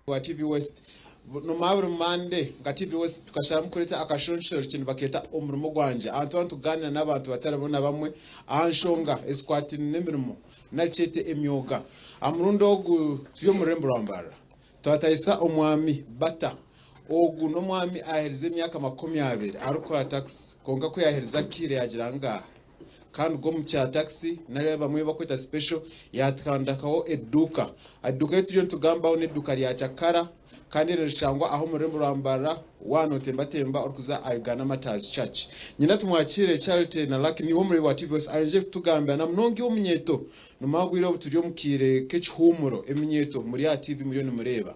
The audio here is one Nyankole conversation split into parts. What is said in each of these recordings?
Wa TV West Nomara buri Mande nka TV West tukasharamu kureta akashonshoro ki nibaketa omurimo gwangye aha nituba nituganira n'abantu batari bamwe na bamwe aha nshonga ezikwatine n'emirimo nari kyete emyoga. Aha murundi ogu turi omu rurembo rwa Mbarara twatahisa omwami Bata. Ogu n'omwami aherize emyaka 20 arikukora taxi kwonka ku yaherize akaire yagira ngu Kandi gwo omu kya taxi nari abamwe ei barikweta special yaatandikaho eduuka. Eduuka ei turiyo nitugambaho n'eduuka rya Cakara kandi eri nirishangwa aha omu rurembo rwa Mbarara waaba nootembatemba orikuza aha Uganda Martyrs Church. Nyine tumwakiire Charity na Lucky niiwe omureebi wa TV West aije kutugambira na munonga iwe omunyeeto. Nomanya obwire obu turi omu kaire k'ekihuumuro eminyeeto muri aha TV muriyo nimureeba.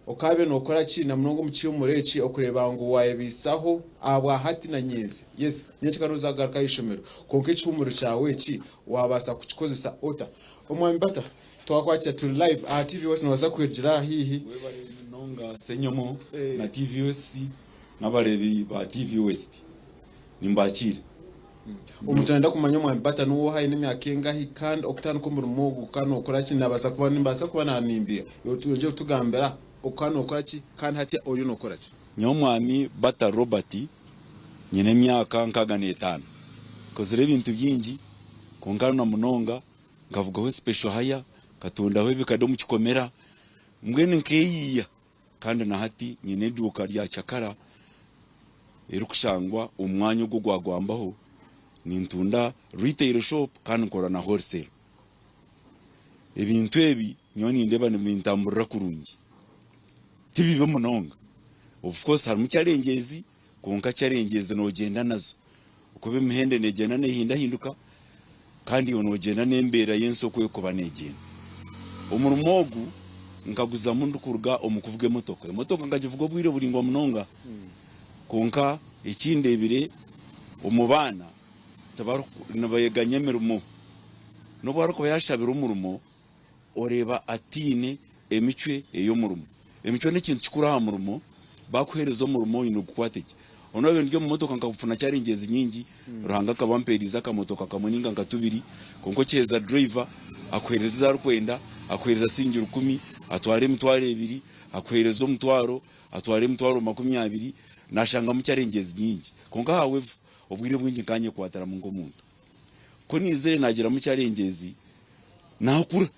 Okaabaire nookora ki na munonga omu kihuumuro eki okureeba ngu waayebaisaho ahabwa hati na nyentsya? Yes, nyenkya nooza kugaruka aha ishomero, kwonka ekihuumuro kyawe eki waabaasa kukikozesa ota? Omwami Bata, twakwakira turi live aha TV West noobaasa kuhurigira aha haihi. Webare munonga Ssenyomo na TV West n'abareebi ba TV West. Nimbakiira. Omuntu nayenda kumanya omwami Bata niwe oha, aine emyaka engahi kandi okutandika omurimo ogu okaba nokora ki? Nabaasa kuba nimbaasa kuba nanimbia iwe oyongye kutugambira okaba nokora ki kandi hati oriyo nokora ki? Nyowe Mwami Bata Robert nyine emyaka 65. Nkozire ebintu bingi kwonka na munonga nkavugaho special hire, nkatundaho ebikade omu kikomera mbwenu nkeyiiya. Kandi na hati nyine eduuka rya cakara erikushangwa omu mwanya ogu ogwagwambaho, nintunda retail shop kandi nkora na wholesale. Ebintu ebi nyowe nindeeba nibintamburira kurungi, ti bibi munonga. Of course harimu challenges kwonka challenges nogyenda nazo ahakuba emihendo negyenda nehindahinduka kandi iwe nogyenda n'embeera y'ensi oku erikuba negyenda. Omurimo ogu nkaguzamu ndikuruga omu kuvuga emotoka. Emotoka nkagivuga obwire buraingwa munonga kwonka eki ndeebire omu baana nibeeganya emirimo. N'obu arikuba yaashabire omurimo oreeba ataine emicwe ey'omurimo. Emicwe n'ekintu kikuru aha murimo, bakuheereza omurimo oine kukwata gye. Obu naabaire ndi omu motoka nkafuna challenges nyingi, Ruhanga akaba ampeeriize akamotoka kamwe nainga nka tubiri, kwonka okiheza driver akuheereza ezi arikwenda, akuheereza siringi rukumi, atwara 2000, akuheereza omutwaro, atwara 200,000, naashangamu challenges nyingi. Kwonka however, obwire obwingi nkaba nyekwatiramu nk'omuntu. Ku naizire naagiramu challenges, Naakura.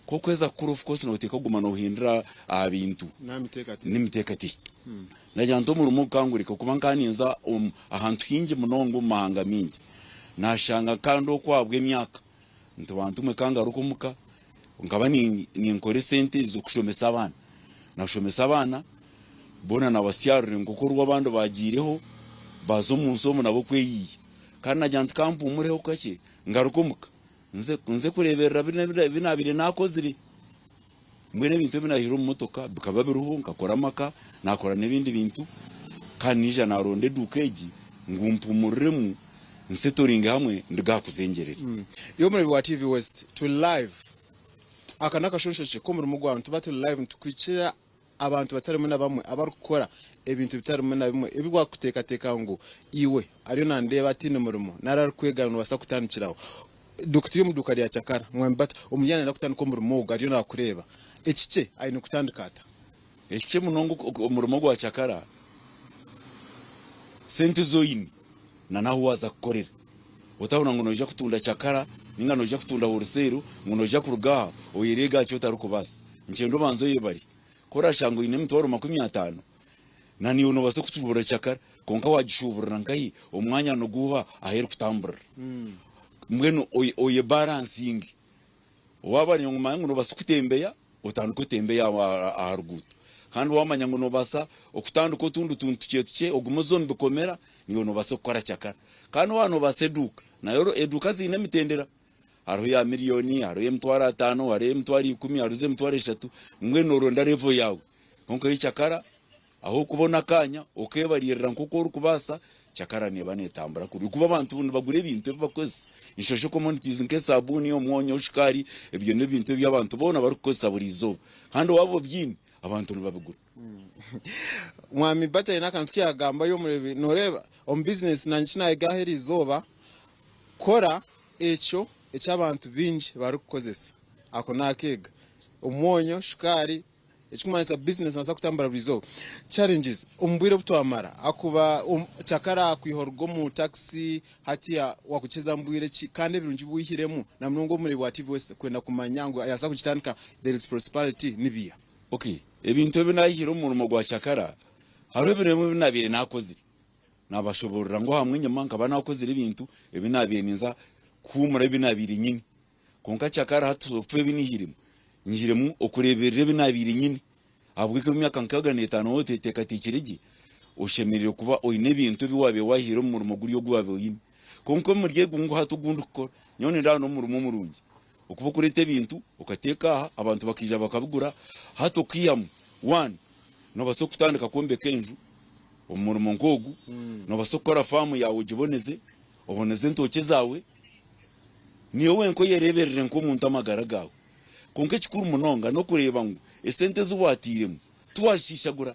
Ku orikuheza kukura of course nooteekwa kuguma noohindura aha bintu n'emiteekateekyere. Nagira nti omurimo gukangurika kuba nkaba ninza ahantu haingi munonga omu mahanga maingi. Naashanga kandi okwo ahabw'emyaka nti bantu mwe ka ngaruke omuka nkaba ninkora esente z'okushomesa abaana. Naashomesa abaana boona nabasyarure nk'oku oriwo abandi baagiireho baaza omu nsi omu nabo kweyiiya. Kandi nagira nti ka mpuumureho kakye ngaruke omuka. Nze nze kureeberera ebi naabaire naakozire. Mbwenu ebintu ebi naihire omu motoka bikaba biriho, nkakora amaka, naakora n'ebindi bintu, kandi naija naaronda eduuka egi ngu mpumuriremu, nsetoringe hamwe nduge aha kuzengyerera. Iwe omureebi wa TV West, turi live. Aka n'akashonshokye k'omurimo gwawe, nituba turi live nitukuhikira Abantu batari bamwe na bamwe abarikukora ebintu bitari bimwe na bimwe ebi wakuteekateeka ngu iwe ariyo nandeeba ataine murimo nari arikwega nobaasa kutandikiraho. Turi omu duuka rya cakara mwami Bata omuntu yaaba nayenda kutandika omurimo ogu ariyo nakureeba ekikye aine kutandika ata? Ekikye munonga omurimo gwa cakara sente ezi oine na n'ahu waaza kukorera. Otabona ngu noija kutunda cakara ninga noija kutunda wholesaler ngu noija kuruga aha oyereege aha ki otarikubaasa. Nikyenda obanze oyebare. Ku orashanga oine 500,000, na naiwe noobaasa kutuubura cakara kwonka waagishuuburira nkahi omwanya niguuha ahu erikutamburira. Mbwenu oyebaransinge. Waaba noomanya ngu noobaasa kutembeya, otandike otembeye aha ruguuto. Kandi waamanya ngu noobaasa okutandika otundi tuntu tukye tukye ogume oze omu bikomera, naiwe noobaasa kukora cakara. Kandi waaba noobaasa eduuka, nayo eduuka ziine emitendera. Hariho eya miriyoni, hariho ey'emitwaro ataano, hariho ey'emitwaro 10, hariho ez'emitwaro 3, mbwenu nooronda revo yaawe. Kwonka yo cakara ahu orikubona akaanya okeebariirira nk'oku orikubaasa, cakara neeba neetambura kurungi. Kuba abantu nibagura ebintu ebi barikukozesa, essential commodities nk'esabuuni, omwonyo, shukaari, ebyo n'ebintu ebi abantu boona barikukozesa buri izooba. Kandi waaba obiine, abantu nibabigura. Mwami Bata aine akantu ku yagamba y'omurebi noreeba omu bizinesi nanye eki nayega aha erizooba kora ekyo eki abantu baingi barikukozesa ako nakeega omwonyo, shukaari Ekikumanyisa bizinesi naza kutambura buri izooba. Challenges omu bwire obu twamara akuba kyakara kwiha oruga omu taxi hatiya wakukyeza mu bwire ki kandi ebirungi ebi wihiremu na munonga omureebi wa TV West kwenda kumanya ngu yaza kugitandika there is prosperity nibiha? Ok ebintu ebi nayihire omu murimo gwa kyakara hariho ebintu ebimwe ebi nabaire nakozire nabashoborora ngu ahamwe enyima nkaba nakozire ebintu ebi nabaire ninza kuhumura ebi nabaire nyine. Kwonka kyakara hati okufa ebi nyihiremu, nyihiremu okureeberera ebi naabaire nyine. Ahabw'okuba emyaka 65 waaba oteeteekateekire gye, oshemereire kuba oine ebintu ebi waabaire waahaire omu murimo guri ogu waabaire oine. Kwonka omuri egu ngu hati ogu ndikukora, nyowe nindeeba n'omurimo murungi. Okuba okureeta ebintu okateeka aha, abantu bakaija bakabigura, hati okaihamu one, noobaasa kutandika kwombeka enju omu murimo nk'ogu, noobaasa kukora faamu yaawe ogiboneze, oboneze entookye zaawe. Niiwe wenka oyereeberere nk'omuntu amagara gaawe. Kwonka ekikuru munonga n'okureeba ngu esente ezi waatairemu tiwaazishiishagura.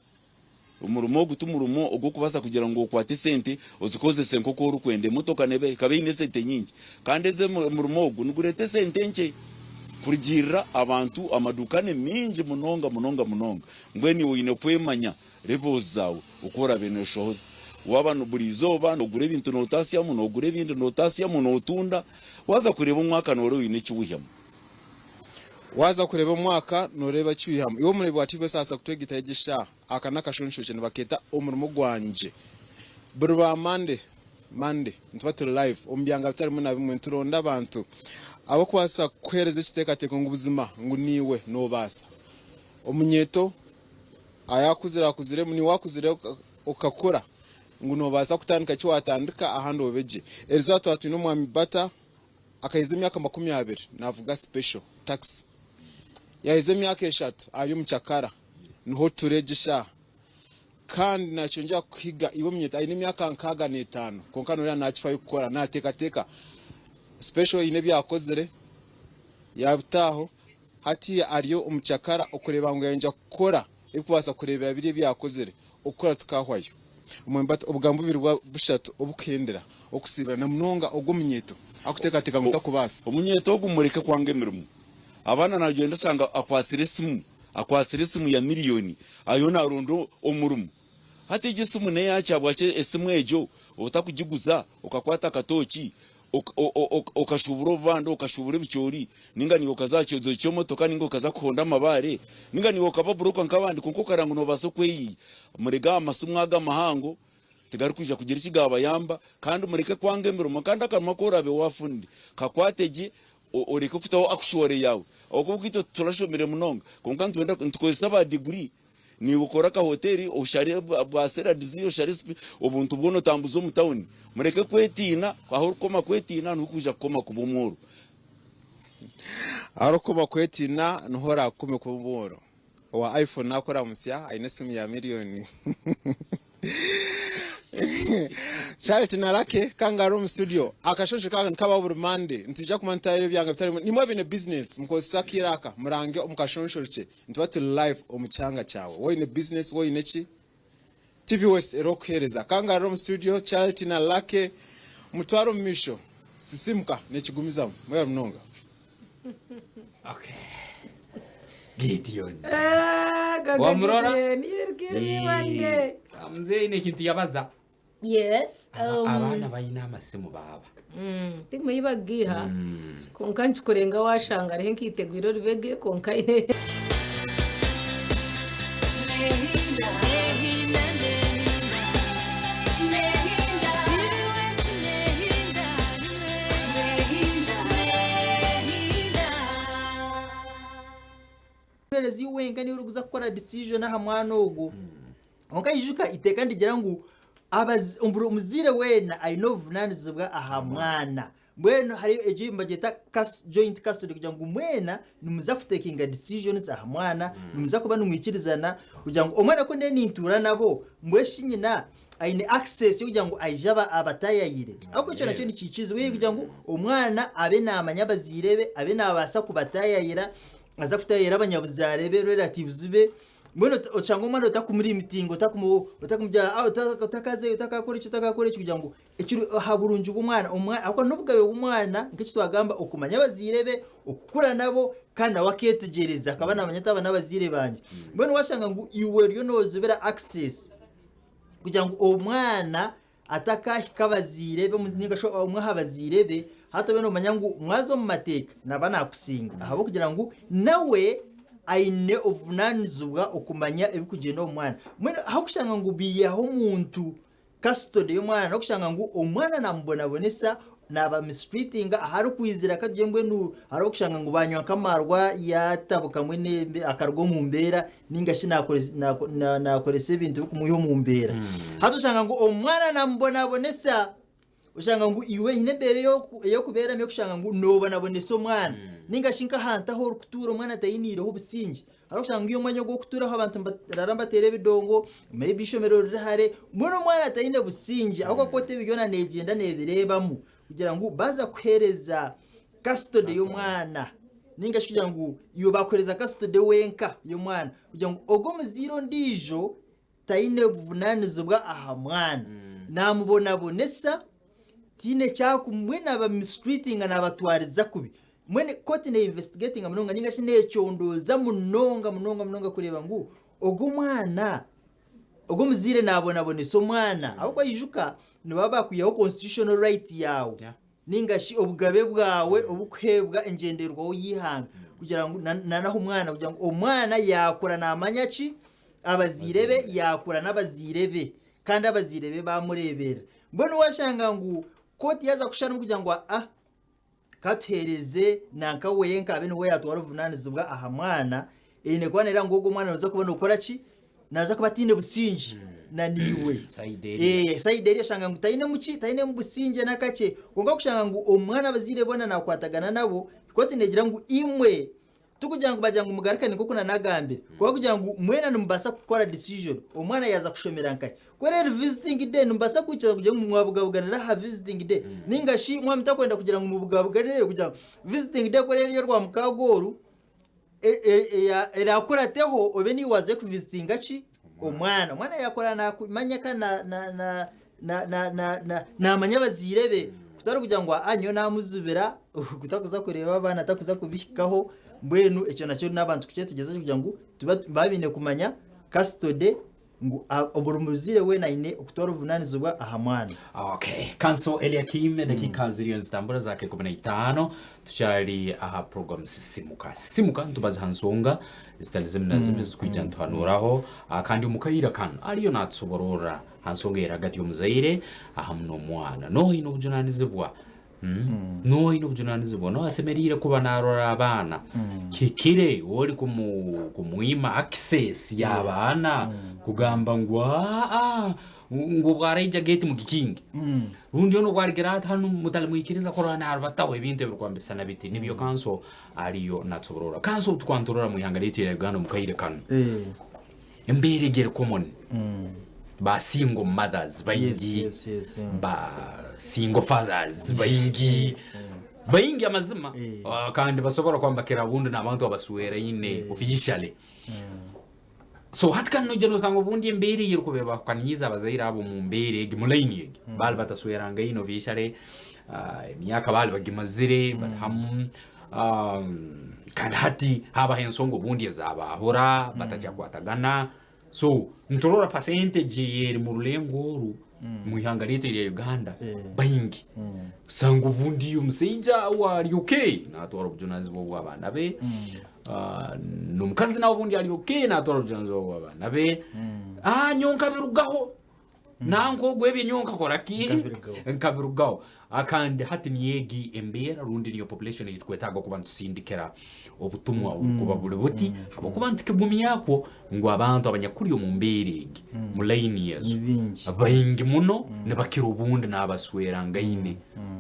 Omurimo ogu ti murimo ogw'okubaasa kugira ngu okwate esente ozikozese nk'oku orikwenda. Emotoka neeba ekaba eine esente nyingi kandi ezi omurimo ogu nigureeta esente nkye kurugiirira abantu amaduuka ni maingi munonga munonga munonga. Mbwenu iwe oine kwemanya levels zaawe oku oraabe nooshohoza. Waaba buri izooba noogura ebintu nootaasyamu, noogura ebindi nootaasyamu, nootunda, waaza kureeba omwaka nooreeba oine eki wihamu. Waaza kureeba omwaka nooreeba eki wihamu. Iwe omureebi wa TV osaasa kutwegitaho egi eshaaha, aka n'akashonshorekye nibakeeta omurimo gwangye. Buri rwa Mande, Monday, nituba turi live omu byanga bitari bimwe na bimwe nituronda abantu abarikubaasa kukuheereza ekiteekateeko ngu buzima ngu naiwe noobaasa. Omunyeeto Ayakuzire akuzire niiwe wakuzire okakura ngu nobaasa kutandika eki watandika ahandi obe gye. Erizooba twaba twine omwami Bata akaheza emyaka 20 navuga special taxi. Yaheza emyaka eshatu ari omu kyakara niho turi egi eshaaha. Kandi nakyongyera kukuhiga iwe omunyeeto aine emyaka 65 kwonka noreeba nakifayo kukora nateekateeka special haine ebi akozire yabitaaho. Hatiiya ari omucakara okureeba ngu yayongera kukora ebikubaasa kureebera biri ebi yakozire. Okukora tikahwayo. Omwembati obugambo bubiri bwa bushatu obukuhendera okusiibura na munonga ogwo omunyeeto akuteekateeka ngu takubaasa. Omunyeeto ogu mureke kwanga emirimo. Abaana nagyenda oshanga akwatsire esimu, akwatsire esimu ya miriyoni ariyo naronda omurimo. Hati egyo esimu neyaki ahabwaki esimu egyo otakugiguza okakwata akatooki okashuubura obubanda, okashuubura ebicoori, nainga naiwe okaza aha kyozo ky'emotoka nainga okaza kuhonda amabaare, nainga naiwe okaba buroka nk'abandi kwonka okareba ngu noobaasa okweyiiya. Murege aha masimu ago amahango, tigarikwija kugira eki gaabayamba kandi mureke kwanga emirimo kandi akarimo aku oraabe waafunire kakwate gye oreke kutaho actual yaawe ahabw'okuba itwe titurashomire munonga kwonka nitwenda nitukozesa ba diguri. Naiwe okore akahoteri oshare bwa salads oshare obuntu bwona otambuze omu tawuni. Mureke kwetiina, ahu orikukoma kwetiina niho orikwija kukoma kuba omworo. Ahu orikukoma kwetiina niho oraakome kuba omworo. Owa iPhone naakora musya aine esimu ya miriyoni. Charity Narake kanga ari omu studio. Akashonsho kaka nikabaho buri Monday. Nitwija kuma nitutahirira ebyanga bitari bimwe. Nimwe abaine business mukozese akaire aka murange omu kashonshorokye. Nituba turi live omu kyanga kyawe. Waaba oine business, waaba oine ki, TV West eriho kukuheereza. Kangarire omu studio, Charity na Lucky, mutware omu maisho. Sisimuka nekigumizamu. Mwebare munonga. Okay. Gideon. Ah, gaga Wamurora? Gideon, you're kidding me one day. Mzee ine ekintu yabaza. Yes. Abaana baine amasimu baaba. Tiguma ei bagiiha kwonka nikikurenga washanga hariho enkiitegwire orubege kwonka aine. Omuheereza iwe wenka niiwe orikuza kukora decision aha mwana ogwo. Kwonka ijuka iteeka nirigira ngu abazi- buri omuzaire weena aine obuvunaanizibwa aha mwana. Mbwenu hariyo egyo ei nibagyeta cus- joint custody kugira ngu mwena nimuza kutekinga decisions aha mwana, nimuza kuba nimwikirizana kugira ngu omwana ku ndiyo nintuura nabo, mbwenu shi nyina aine access y'okugira ngu aije aba- abatayayire. Ahabw'okuba ekyo nakyo nikiikirizibwa kugira ngu omwana abe naamanya abazaire be, abe naabaasa kubatayayira, aza kutayayira abanyabuzaare be, relatives be. Mbwenu oshanga omwana otakumurimitinga, otakumugira ah, otakazayo, otakakora eki, otakakora eki kugira ngu ekiri aha burungi bw'omwana. Ahabw'okuba n'obugabe bw'omwana nk'eki twagamba okumanya abazaire be, okukura nabo kandi nawe akeetegyereza akaba naamanya ati aba n'abazaire bangye. Mbwenu waashanga ngu iwe oriyo noozibira access kugira ngu omwana Atakahika abazaire be ninga shi omwe aha bazaire be, hati obe nomanya ngu mwaza omu mateeka naba nakusinga ahabw'okugira ngu nawe aine obuvunanizibwa okumanya ebikugyenda omu mwana. Mbwenu ahakushanga ngu biihaho omuntu custody y'omwana n'okushanga ngu omwana namubonabonesa naba mistreatinga ahu arikwizira katugire mbwenu hariho okushanga ngu banywa nk'amaarwa yatabuka mbwenu akaruga omu mbeera ninga shi naakoresa ebintu birikumwiha omu mbeera. Hati oshanga ngu omwana naamubonabonesa, oshanga ngu iwe haine embeera ei orikubeeramu ey'okushanga ngu noobonabonesa omwana. Ninga shi nk'ahantu ahu orikutuura omwana tainiireho obusingye. Hariho okushanga ngu iwe omwanya ogu orikutuuraho abantu nibarara nibateera ebidongo, maybe eishomero riri hare, mbwenu omwana taine busingye ahabw'okuba kooti ebi byona neegyenda neebireebamu kugira ngu baaza kuheereza custody y'omwana ninga shi kugira ngu iwe bakuhereza custody wenka y'omwana kugira ngu ogwo omuzaire ondiijo taine buvunanizibwa aha mwana namubonabonesa tihaine ekyaku mbwenu aba mistreatinga nabatwariza kubi mbwenu kooti ne investigatinga munonga ninga shi nekyondooza munonga munonga munonga kureeba ngu ogwo omwana Ogwo omuzaire nabonabonesa omwana ahabw'okuba ijuka nibaba bakwihaho constitutional right yaawe Yeah. ninga shi obugabe bwawe obukuheebwa engyendererwaho y'eihanga kugira ngu na- na naha omwana kugira ngu omwana yaakura naamanya ki abazaire be yaakura n'abazaire be kandi abazaire be baamureeberera mbwenu waashanga ngu kooti yaaza kusharamu kugira ngu ah Katuheereze nanka wenka abe niwe yaatwara obuvunaanizibwa aha mwana, eine kuba nereeba ngu ogwo omwana nooza kuba nookora ki? Naaza kuba ataine busingye na naiwe. Side eriya. Eh, side eriya oshanga ngu tainemu ki? Tainemu busingye n'akakye. Kwonka kushanga ngu omwana abazaire boona naakwatagana nabo, kooti neegira ngu imwe Tikugira ngu bagira ngu mugarukane nk'oku nanagambire, kwonka kugira ngu mwena nimubaasa kukora decision, omwana yaaza kushomera nkahi. Ku eri visiting day nimubaasa kwikiriza kugira ngu mwabugabuganira aha visiting day, ninga shi mwaba mutakwenda kugira ngu mubugabuganireyo kugira ngu visiting day ku eri ey'orwamukaaga oru, eraakurateho obe niiwe waazayo kuvisitinga ki? Omwana. Omwana yaakura nakumanya kandi naamanya abazaire be kutari kugira ngu aa nyowe naamuzibira kutakuza kureeba abaana atakuza kubihikaho mbwenu ekyo nakyo n'abantu kukyetegyereza kugira ngu baba baine kumanya custody ngu buri muzaire weena aine okutwara obuvunaanizibwa aha mwana. Okay. Kanso Eliakim edakika ziriyo nizitambura za 15 tukyari aha program Sisimuka. Sisimuka nitubaza aha nsonga zitari zimwe na zimwe zirikwija nituhanuuraho kandi omu kaire kanu ariyo natusobororra Ha nsonga eri hagati y'omuzaire ahamu n'omwana, n'oha oine obujunanizibwa? N'oha oine obujunanizibwa? N'oha asemeriire kuba narora abaana? Kihikire ori kumwima access y'abaana kugamba ngu aa ngu obu araija gate mugikinge rundi onu obu aligira ati hanu mutalimwikiriza kurora narubataho ebintu ebirukwambisana biti nibyo kanso ariyo natusobororra. Kanso obu tukuba niturora omu ihanga lyaitu erya Uganda omu kaire kanu, Embeera egi eri common ba single mothers baingi Yes, yes, yes, mm. ba single fathers baingi baingi amazima Eh. Ah, kandi basobora kuba nibakira obundi n'abantu abasweraine officially so hati kandi noija nosanga obundi embeera ei erikuba ebahukaniize abazaire abo omu mbeera egi mu line egi baali bataswerangaine officially ah, emyaka baali bagimazire bari hamu Kandi hati habaho ensonga obundi ezabahura batakyakwatagana so niturora percentage eri mu rulengo oru mu ihanga ryaitu erya Uganda baingi osanga obundi omusaija we ari okay natwara obujunanizibwa obw'abaana be n'omukazi nawe obundi ari okay natwara obujunanizibwa bw'abaana be nyowe nkabirugaho Nanka ogwo ebyo nyowe nkakora ki? Nkabirugaho. Nkabirugaho. Ah, Kandi hati niyo egi embeera rundi niyo population ei tukwetaaga kuba nitusindikira obutumwa obukuba buri buti habwokuba nitukigumyakwo ngu abantu abanyakuri omu mbeera egi mu layini ezo Ni baingi. baingi muno nibakira obundi n'abaswerangaine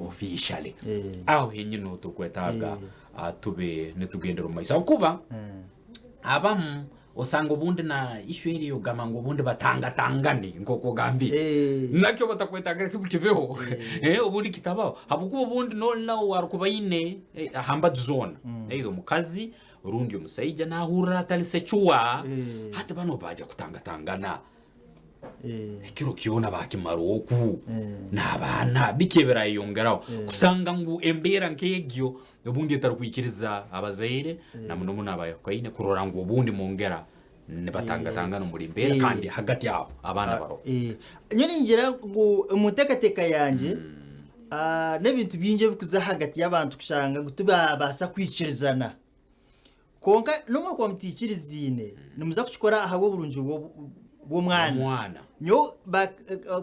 officially. Eh. Aho henyini niho turukwetaaga Eh. ah, tube nitugendera omu maiso habwokuba abamu Osanga obundi na issue eri ey'okugamba ngu obundi batangatangane nk'oku ogambire. Eh. Nakyo batakwetagira kibu kibeho. Eh, obundi kitabaho. Habwokuba obundi n'ori nawe arikuba aine eh, aha mbaju zoona. Either omukazi Rundi omusaija nahurra atari secure, hati banu baija kutangatangana ekiro kyona bakimara oku n'abaana, biki ebirayeyongeraho kusanga ngu embeera nk'egyo obundi etarikwikiriza abazaire na muno muno abayahukaine kurora ngu obundi mwongera nibatangatangana omuri mbeera kandi hagati aho abaana baroho. Nyowe ningira ngu omu nteekateeka yangye n'ebintu bingi ebirikuza ahagati y'abantu kushanga ngu tibabaasa kwikirizana. Kwonka n'obu mwakuba mutaikirizaine, nimuza kukikora ahabw'oburungi bw'omwana. Omwana. Nyowe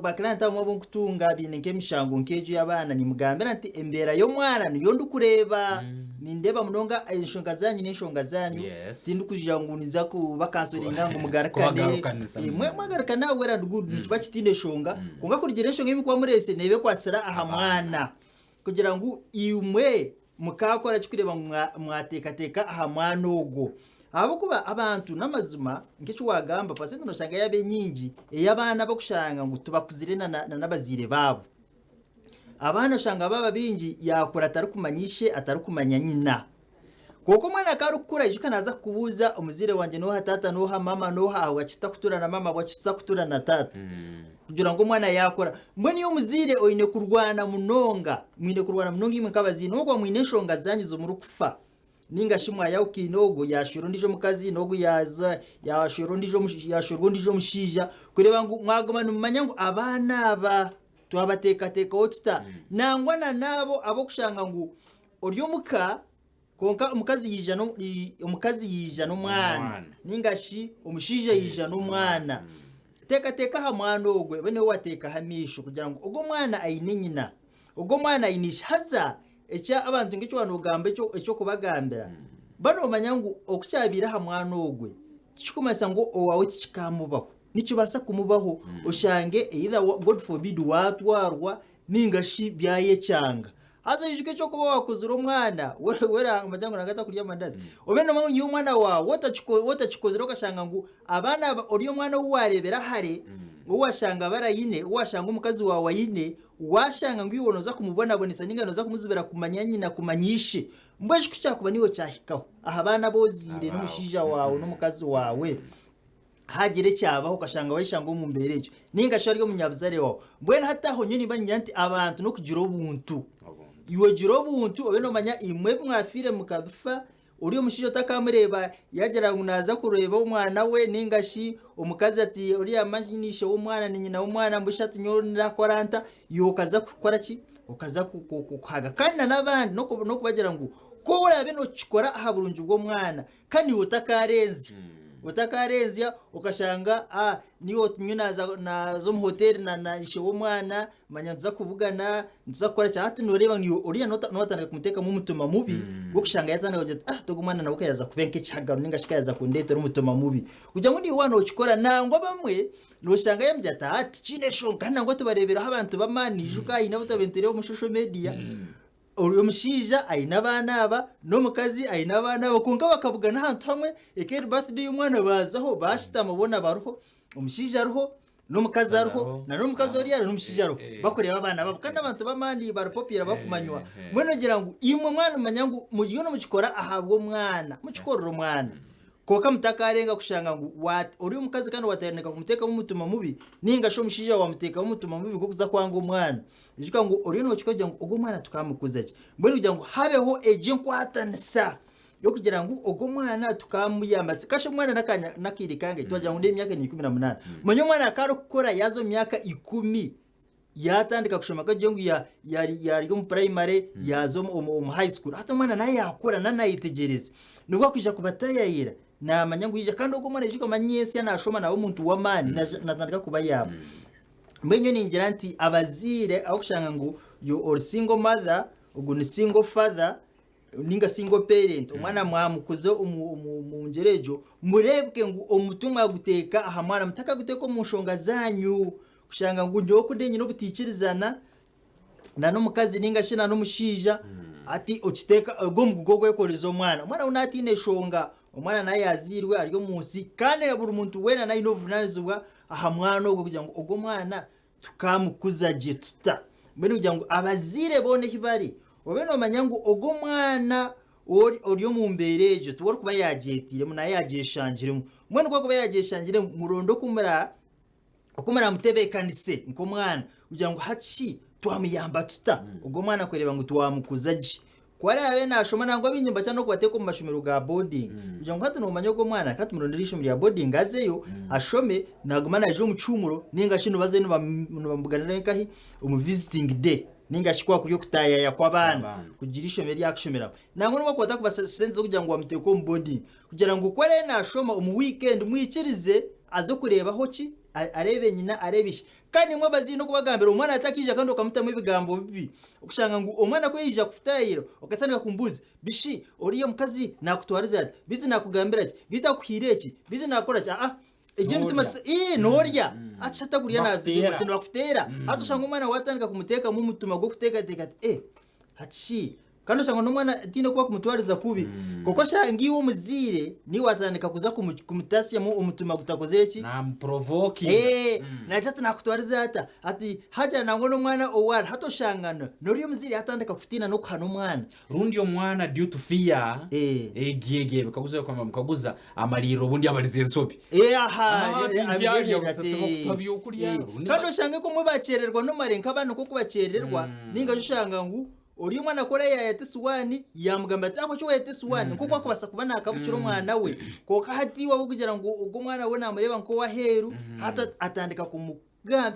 ba client abamwe abu nkutunga baine nk'emishango nk'egyo y'abaana nimugambira nti embeera y'omwana niyo ndikureeba. Nindeeba munonga enshonga zaanyu n'enshonga zaanyu. Tindikugira ngu ninza kubakansoringa ngu mugarukane. Kubagarukanisa. Mwe mwagarukana well and good nikiba kitaine nshonga. Kwonka kurugiirira enshonga ei murikuba mureetsire neeba ekwatsire aha mwana. Kugira ngu imwe mukaakora ki kureeba ngu mwateekateeka aha mwana ogwo. Ahabw'okuba abantu n'amazima nk'eki waagamba pasenti nooshanga yaaba enyingi ey'abaana ab'okushanga ngu tibakuzire na n'abazaire baabo. Abaana oshanga baaba baingi yaakura atarikumanya ishe atarikumanya nyina. Kwonka omwana ku arikukura ijuka naaza kukubuuza omuzaire wangye n'oha, taata n'oha, maama n'oha, ahabwaki tutakutuura na maama, ahabwaki tutakutuura na taata. Kugira ngu omwana yaakura. Mbwenu iwe omuzaire oine kurwana munonga, mwine kurwana munonga imwe nk'abazaire n'obu mwakuba mwine enshonga zaanyu ezi murikufa nainga shi mwayahukaine ogu yaashwera ondiijo omukazi n'ogu yaaza yaashwera ondiijo yaashwerwa ondiijo omushaija kureeba ngu mwaguma nimumanya ngu abaana aba twabateekateekaho tuta. Nangwa na n'abo ab'okushanga ngu ori omuka Kwonka omukazi yaija no, omukazi yaija n'omwana Omwana. ninga shi omushaija yaija n'omwana. Teekateeka aha mwana ogwo obe niwe wateekaho amaisho kugira ngu ogwo omwana aine nyina, ogwo omwana aine ishe. Haza eki abantu nk'eki waaba noogamba ekyo eky'okubagambira, ba noomanya ngu oku kyabaire aha mwana ogwe tikikumanyisa ngu owaawe tikikaamubaho. Nikibaasa kumubaho oshange either God forbid waatwarwa Nainga shi byayekyanga. Haza oijuke eky'okuba waakuzire omwana, weeranga ngu nanga atakurya amandazi. Obe noomanya ngu nyowe omwana waawe wotakikozire okashanga ngu abaana aba ori omwana ou waareebera hare, ou waashanga barayine, ou waashanga omukazi waawe aine, waashanga ngu iwe nooza kumubonabonesa nainga nooza kumuzibira kumanya nyina kumanya ishe. Mbwenu shi ku kyakuba niiwe kyahikaho aha baana abu ozaire n'omushaija waawe n'omukazi waawe? Haagira ekyabaho okashanga wayeshanga omu mbeera egyo, nainga shi ari omunyabuzaare waawe. Mbwenu hati aho nyowe nimba ningira nti abantu n'okugira obuntu. Iwe gira obuntu obe noomanya imwe ebi mwafiire mukabifa, ori omushaija otakamureeba yaagira ngu naaza kureeba omwana we nainga shi omukazi ati oriya manya ni ishe w'omwana ni nyina w'omwana mbwenu shi ati nyowe ndakora nta? Iwe okaza kukora ki? Okaza kuhaga. Kandi na n'abandi n'okubagira ngu ku oraabe nookikora aha burungi bw'omwana, Ka niiwe otakaarenzya otakaarenzya okashanga ah, niiwe oti nyowe naaza naaza omu hoteeri na na ishe w'omwana manya nituza kubugana nituza kukora ki hati nooreeba ngu iwe oriya noota nootandika kumuteekamu omutima mubi gw'okushanga yaatandika kugira ati ah ti ogu omwana nawe ka yaaza kuba nk'ekihagaro nainga shi ka yaaza kundeetera omutima mubi kugira ngu niiwe waaba nookikora nangwa abamwe nooshanga yaamugira ati ah tikiine nshonga kandi nangwa tubareebireho abantu b'amaani ijuka haine abu twabaire nitureeba omu social media Ori omushaija aine abaana aba n'omukazi aine abaana aba kwonka bakabugana ahantu hamwe eka eri birthday y'omwana baazaho baashutama boona bariho omushaija ariho n'omukazi ariho na n'omukazi ori ariho n'omushaija ariho bakureeba abaana baabo kandi abantu b'amaani bari popular bakumanywa mbwenu ogira ngu imwe mwamanya ngu muriyo nimukikora ahabw'omwana mukikorere omwana Kwonka mutakarenga kushanga ngu ori omukazi kandi watandika kumuteekamu omutima mubi, ninga shi omushaija wamuteekamu omutima mubi gw'okuza kwanga omwana. Ijuka ngu oriyo nookikora kugira ngu ogu omwana tukamukuza gye. Mbwenu kugira ngu habeho egyo enkwatanisa y'okugira ngu ogu omwana tukamuyamba. Kasha omwana n'akaanya n'akaire kangahi? Twagira ngu n'emyaka ni 18. Manya omwana ku arikukura yaaza omu myaka ikumi, yaatandika kushoma kagire ngu yaari omu purayimare yaaza omu high school hati omwana nawe yaakura nawe naayetegyereza nibwo arikwija kubatayayira naamanya ngu yaija kandi ogwo omwana aija kumanya nyentsya naashoma naaba omuntu w'amaani naatandika kubayamba. Mbwenu nyowe ningira nti abazaire ahabw'okushanga ngu ori single mother ogu ni single father ninga single parent omwana mwamukuza omu ngyera egyo mureebeke ngu omutwe mwaguteeka aha mwana mutakaguteeka omu nshonga zaanyu kushanga ngu nyowe ku ndi nyine obutaikirizana na n'omukazi ninga shi na n'omushaija hati okiteeka ogwo omugugu ogwekoreza omwana omwana we naatiine nshonga omwana nawe yaazairwe ari omu nsi kandi buri muntu weena naine obuvunaanizibwa aha mwana ogwo kugira ngu ogwo omwana Tukamukuza gye tuta? Mbwenu kugira ngu abazaire boona ahi bari, obe noomanya ngu ogwo omwana Ori ori omu mbeera egyo tiwe orikuba yaagyetiiremu nawe yaagyeshangiremu. Mbwenu ku arikuba yaagyeshangiremu muronde oku mura oku muramutebeekanise nk'omwana kugira ngu hati shi twamuyamba tuta ogwo omwana kureeba ngu twamukuza gye. Ku araabe naashoma nangwa abaingi nibakira n'okubateeka omu mashomero ga boarding kugira ngu hati noomanya ogwo omwana reka tumurondere eishomero rya boarding azeyo ashome naaguma naija omu kihuumuro nainga shi nibazayo nibamubuganirayo nkahi omu visiting day. Ninga shi kwaba kuri okutaayaaya kw'abaana kugira eishomero eri arikushomeramu. Nangwa n'obu wakuba otarikubaasa sente z'okugira ngu wamuteeka omu boarding, kugira ngu ku araabe naashoma omu wiikendi mwikirize aze kureebaho ki, areebe nyina, areebe ishe. Kandi imwe abazaire n'okubagambira omwana atakaija kandi okamutamu ebigambo bibi, okushanga ngu omwana ku yaija kukutaayira okatandika kumubuuza, bishi oriya omukazi naakutwariza ata, beitu naakugambira ki, beitu akuhaire ki, beitu naakora ki, aa. Egyo emitima Noorya. ii noorya hati shi atagurya Bakuteera. naazigwa nibakuteera hati oshanga omwana waatandika kumuteekamu omutima gw'okuteekateeka ati eh hati shi kandi oshanga n'omwana tihaine oku bakumutwariza kubi kwonka oshanga iwe omuzaire niiwe waatandika kuza kumu- kumutasyamu omutima gutakozire ki Namuprovokinga. Eh, nagira ati nakutwariza ata ati hagira nangwa n'omwana owari hati oshanga n'ori omuzaire yatandika kutiina n'okuhana omwana Rundi omwana due to fear Eh. egi egi ebikaguzo ebi bamukaguza amalirra obundi abaliza ensobi. Eh, aha, Ah, eh, tindyarya abireheera busa ati, tibakutuha byokurya, eh, rundi kandi ba- oshange ko omwe bakyererwa nomare nk'abaana nk'oku bakyererwa ninga shi oshanga ngu ori omwana ku araabe yaayeta esuwaani yaamugambira ati ahabw'enki waayeta esuwaani nk'oku akubaasa kuba naakabukira omwana we kwonka hati iwe ahabw'okugira ngu ogwo omwana we naamureeba nk'ow'aheeru hati atandika kumu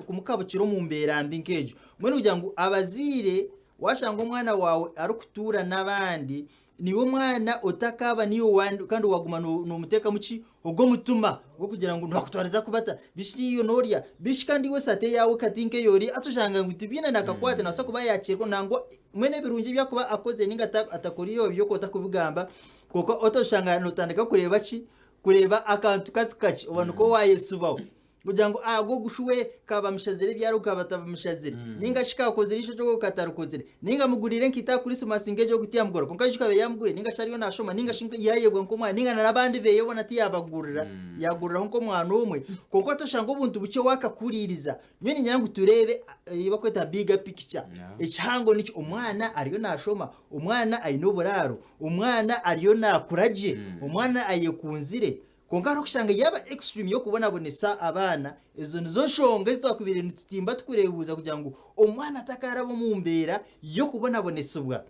kumukabukira omu mbeera mbi nk'egyo. Mbwenu kugira ngu abazaire waashanga omwana waawe arikutuura n'abandi, niiwe omwana otakaaba niiwe kandi waaguma noomuteekamu ki? Ogwo omutima gw'okugira ngu nibakutwariza kubi ata? Bishi iwe noorya? Bishi kandi iwe esate yaawe kati nk'ei ori hati oshanga ngu tibiine n'akakwate naabaasa kuba yaakyerwa nangwa mbwenu ebirungi ebi arikuba akozire nainga atakorire ebyo okaba otarikubigamba kwonka otoshanga nootandika kureeba ki? Kureeba akantu kati kakye oba nikwo waayetsibaho. Kugira ngu ago ogushuwe kabamushazire ebyaro kabatabimushazire ninga shi kakozire eishokye ogwo katarikozire ninga mugurire enkaito aha kurisimasi nk'egyo ogu tiyamugurira kwonka ijuka abaire yamugurire ninga shi ariyo nashoma ninga shi yayebwa nk'omwana ninga na n'abandi beye boona tiyabagurira yaguriraho nk'omwana omwe kwonka toshanga obuntu bukye wakakuriiriza nyowe niinyenda ngu tureebe ei bakweta bigger picture ekihango nikyo omwana ariyo nashoma omwana aine oburaaro omwana ariyo nakura gye omwana ayekunzire Kwonka hariho kushanga yaaba extreme y'okubonabonesa abaana, ezo nizo nshonga ezi twakubaire nitutimba tukureebuuza kugira ngu omwana atakaaraba omu mbeera y'okubonabonesibwa.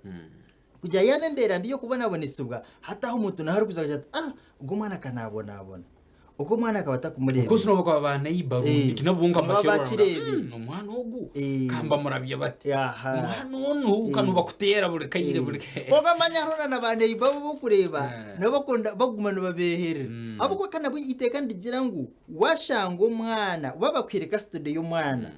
Kugira yaaba embeera mbi y'okubonabonesibwa, hati aho omuntu nawe arikuza kugira ati ah, ogu omwana ka naabonabona, ogu omwana akaba Of course atakumureebera. nobu bakaba ba neighbor rundi Eh, ki nabo bonka nibaba bakirora ngu, bakireebire. Omwana ogu Eh. ka mbamurabye bati Aha. omwana onu ka Eh. nibakuteera buri kaire buri kaire. Kwonka manya hariho na na ba neighbor abu orikureeba Eh. nabo bakunda baguma nibabeeherera. Ahabw'okuba ka nabwo eiteeka nirigira ngu waashanga omwana oba bakuhaire custody y'omwana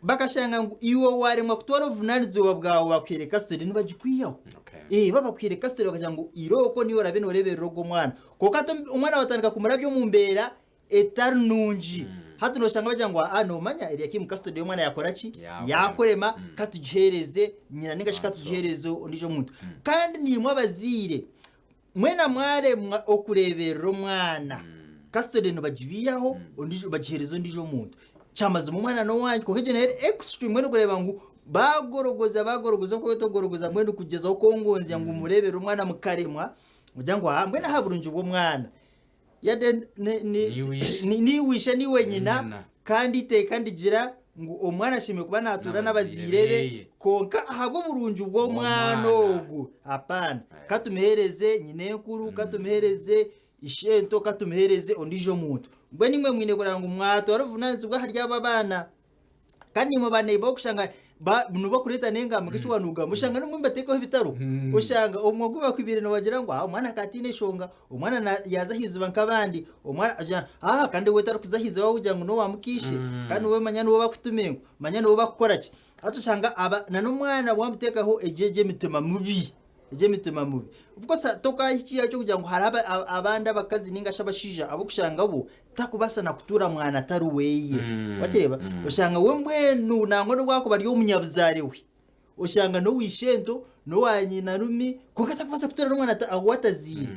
bakashanga ngu iwe waaremwa kutwara obuvunaanizibwa bwawe bakuhaire custody nibagikwihaho. Okay. Eh, baba bakuhaire custody bakagira ngu irooko niiwe oraabe nooreeberera ogwo omwana. Kwonka hati omwana watandika kumurabya omu mbeera etari nungi. Hati noshanga bagira ngu aa nomanya Eliakimu custody y'omwana yakora ki? Yakurema. Yakurema katugihereze nyina ninga shi katugihereze ondijo muntu. Kandi nimwe abazaire mwena mwaremwa okureberera omwana custody nibagibihaho ondijo bagihereza ondijo muntu. Kyamazima omwana n'owanyu kwonka egyo nayo eri extreme mbwenu kureba ngu bagorogoza bagorogoza okweta okugorogoza mbwenu kugyezaho kwongonzya ngu mureberere omwana mukaremwa mugira ngu aa mbwenu aha burungi bw'omwana. Yade Niiwe ishe. niiwe ishe niiwe nyina Nyina. kandi eiteeka ndigira ngu omwana ashemereire kuba naatuura N'abazaire n'abazaire be beye. kwonka ahabw'oburungi bw'omwana Bw'omwana. ogu apaana katumuheereze nyinenkuru katumuheereze ishento katumuheereze ondiijo muntu mbwenu imwe mwine kureba ngu mwatwara obuvunaanizibwa ahari abo abaana Kandi naimwe ba neighbor okushanga ba nibakureeta n'engamba nk'eki waanugamba oshanga n'obumwe nibateekaho ebitaro oshanga obumwe obu bakwibire nibagira ngu omwana akaba ataine nshonga omwana na- yaaza aha iziba nk'abandi omwana agira ah kandi we tarikuza aha iziba wagira ngu n'owa mukaishe kandi we manya niwe bakutuma enku manya niwe bakukora ki hati oshanga aba na n'omwana waamuteekaho egyo egyo emitima mibi. Egy'emitima mibi. Of course tokahikire eky'okugira ngu hariho abandi abakazi ninga shi abashaija abu okushanga bo takubaasa na kutuura mwana atari weeye. Wakireeba? Oshanga we mbwenu nangwa n'obu akuba ari omunyabuzaare we, oshanga n'owa ishento, n'owa nyinarumi, kwonka takubaasa kutuura n'omwana ou atazaire.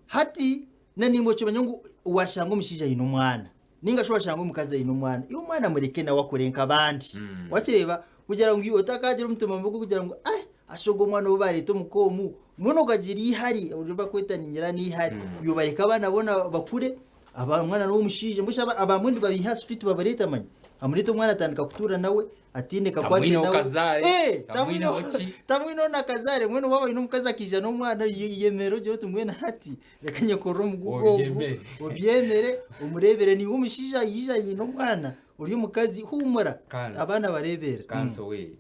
Hati na naimwe okimanya ngu waashanga omushaija aine omwana, Ninga shi washanga omukazi aine omwana, iwe omwana mureke nawe akure nk'abandi. Wakireeba? Kugira ngu iwe otakagira omutima mubi gw'okugira ngu ah, Asha ogwo omwana ou baareeta omuka omu, mbwenu okagira eihari, ori bakweta niinyera n'eihari. Iwe bareke abaana boona bakure, aba omwana n'ow'omushaija, mbwenu shi abamwe nibabaiha aha street babareeta manya. Amureeta omwana atandika kutuura nawe, ataine kakwate Tamwineho nawe. kazaare, Eh, tamwineho ki. tamwineho na kazaare, mbwenu waaba oine omukazi akaija n'omwana, yemera ogire oti mbwenu hati reka nyekorere omugugu ogu, Obyemere. obyemere, omureebere. Naiwe omushaija yaija aine omwana, ori omukazi, huumura, Kansi. abaana bareeberera. Kanso we.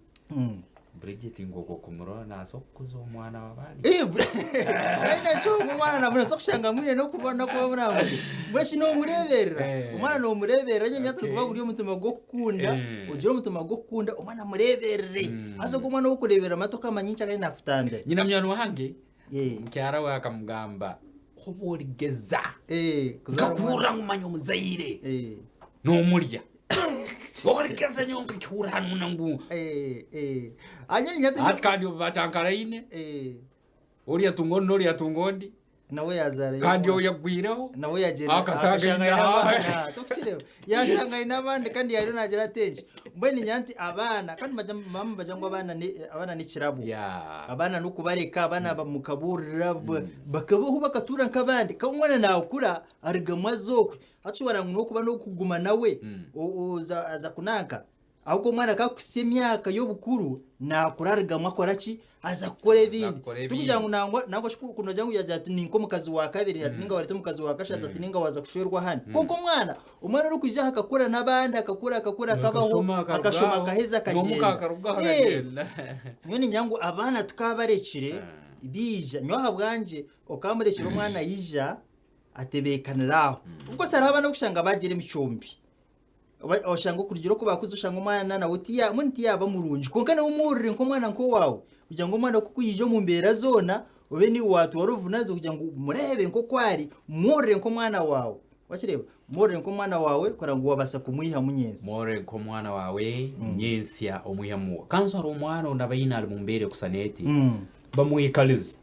Bridget ngu okwo kumurora naasa okukuza omwana w'abandi. Eh, kandi nakyo ogwo omwana namubaasa kushanga mwine n'okuba n'okuba muramugye. Mbwenu shi noomureeberera? Eh. Omwana noomureeberera nyowe nyatura Okay. kuba guri omutima gw'okukunda, Eh. ogire omutima gw'okukunda omwana mureeberere. Haza ogwo omwana ow'okureeberera mate okamanya enki akari naakutambira. Nyina munywani wange Eh. mukyara we akamugamba obu origeza Eh, kuzaara omwana. nkakuhurira ngu manya omuzaire Eh. nomurya origeza nyowe nkakihurira hanu ngu Eh, eh. Hanyuma ninyata hati kandi obu bakyankaraine Eh, oriya atunga ondi n'oriya atunga ondi nawe yazaara kandi omwana. oyo agwireho nawe yagyenda Akashanga akashanga aine aine abaana. abaana tokukireba yashanga aine abandi kandi yariyo nagira ati enki mbwenu niinyenda nti abaana kandi bagira bamwe bagira ngu abaana ni abaana n'ekirabo Yeah. abaana n'okubareka abaana mukabuurira bakabaho bakatuura nk'abandi kandi omwana naakura arugamu aza okwe hati wagira ngu n'okuba n'okuguma nawe oza aza kunanka Ahabw'okuba omwana ku arikuhitsya emyaka y'obukuru naakura arugamu akora ki? Aza kukora ebindi. kukora ebindi. Tikugira ngu nangwa nangwa shi ku noogira ngu yaagira ati ni nk'omukazi wa kabiri ati ninga waareeta omukazi wa kashatu ati ninga waaza kushwerwa ahandi. Kwonka omwana, omwana orikwija aha akakura n'abandi akakura akakura akabaho Akashoma akaruga akashoma aho, akaheza n'omuka akagyenda. akaruga aho Eh, akagenda. Nyowe niinyenda ngu abaana tukaabarekire baija, nyowe ahabwangye okaamurekyera omwana yaija atebeekanire aho. Of course hariho abaana abokushanga baagira emicwe mibi. Oshanga okurugira oku baakuza oshanga omwana nawe mbwenu tiyaaba murungi kwonka nawe omworore nk'omwana nk'owaawe kugira ngu omwana ku akwija omu mbeera zoona obe niiwe waatwara obuvunaanizibwa kugira ngu omureebe nk'oku ari, omworore nk'omwana waawe wakireeba omworore nk'omwana waawe kureba ngu waabaasa kumwihamu nyentsya. Mworore nk'omwana waawe nyentsya omwihemu. Kanso hariho omwana ou nabaine ari mu mbeera ekusana eti, bamwikarize.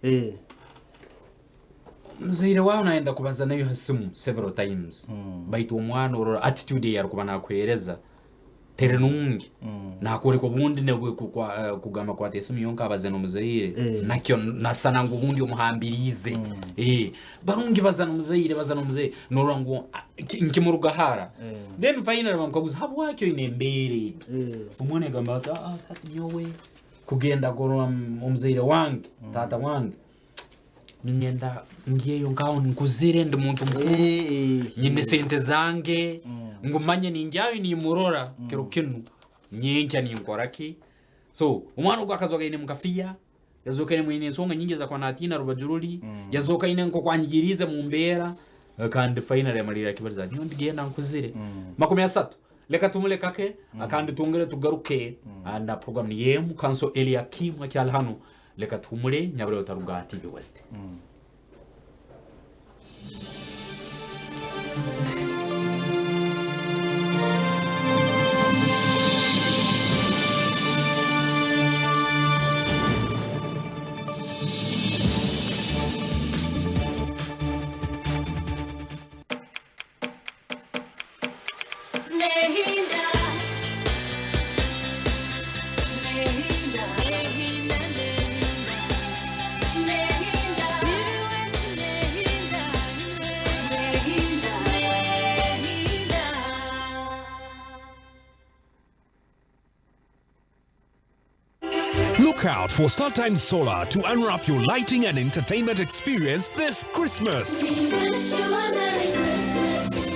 Omuzaire waawe nayenda kubaza naiwe ha simu several times baitu omwana orora attitude ei arikuba nakuhereza teri nungi nakworeka obundi nabwe kugamba kwata esimu yonka abaze n'omuzaire nakyo nasana ngu obundi omuhambiriize barungi baza n'omuzaire baza n'omuzaire norora ngu nkimuruga hara then finally bamukaguza habwaki oine embeera egi omwana yagamba ati taata nyowe kugenda kurora omuzaire wange taata wange Niinyenda ngyeyo nk'aho nkuzire ndi muntu mukuru, nyine sente zange, ngu manye ningyayo nimurora kiro kinu, nyenkya ninkora ki. So omwana ogu akazooka aine muka fear, yazooka aine ensonga nyingi ezi akuba natiina rubaju ruri, yazooka aine nk'oku anyigiriize omu mbeera, kandi finally yamalirra akibariza ati nyowe ndigenda nkuzire. 30 Leka tumulekake kandi twongere tugaruke na program niyo emu Counsel Eliakim akyali hanu. Leka tuhumure nyabura otaruga aha TV West. Look out for StarTimes Solar to unwrap your lighting and entertainment experience this Christmas.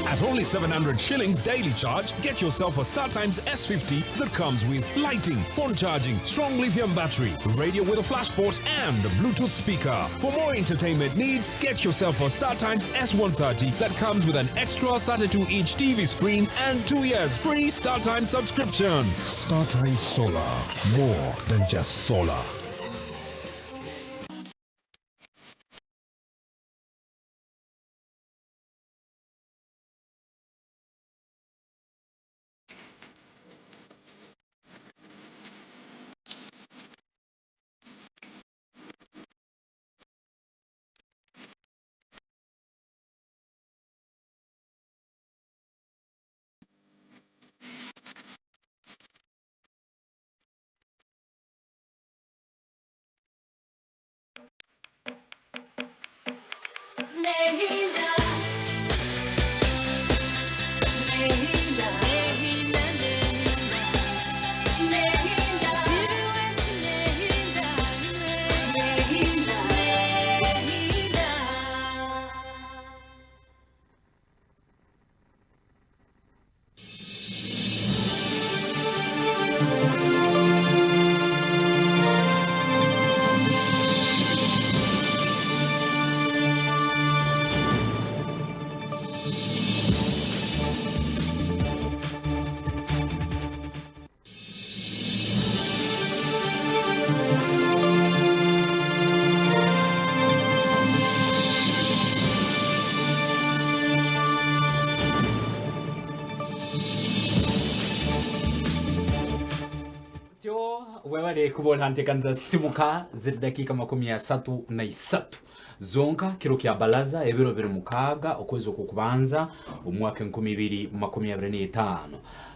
At only 700 shillings daily charge, get yourself a StarTimes S50 that comes with lighting, phone charging, strong lithium battery, radio with a flash port, and a Bluetooth speaker. For more entertainment needs, get yourself a StarTimes S130 that comes with an extra 32-inch TV screen and 2 years free StarTimes subscription. StarTimes Solar, more than just solar. Otyo webale kuba nteekaniza Sisimuka ziri dakiika 33 zonka kiro kya balaza ebiro biri 6 okwezi okw'okubanza omu mwaka 2025.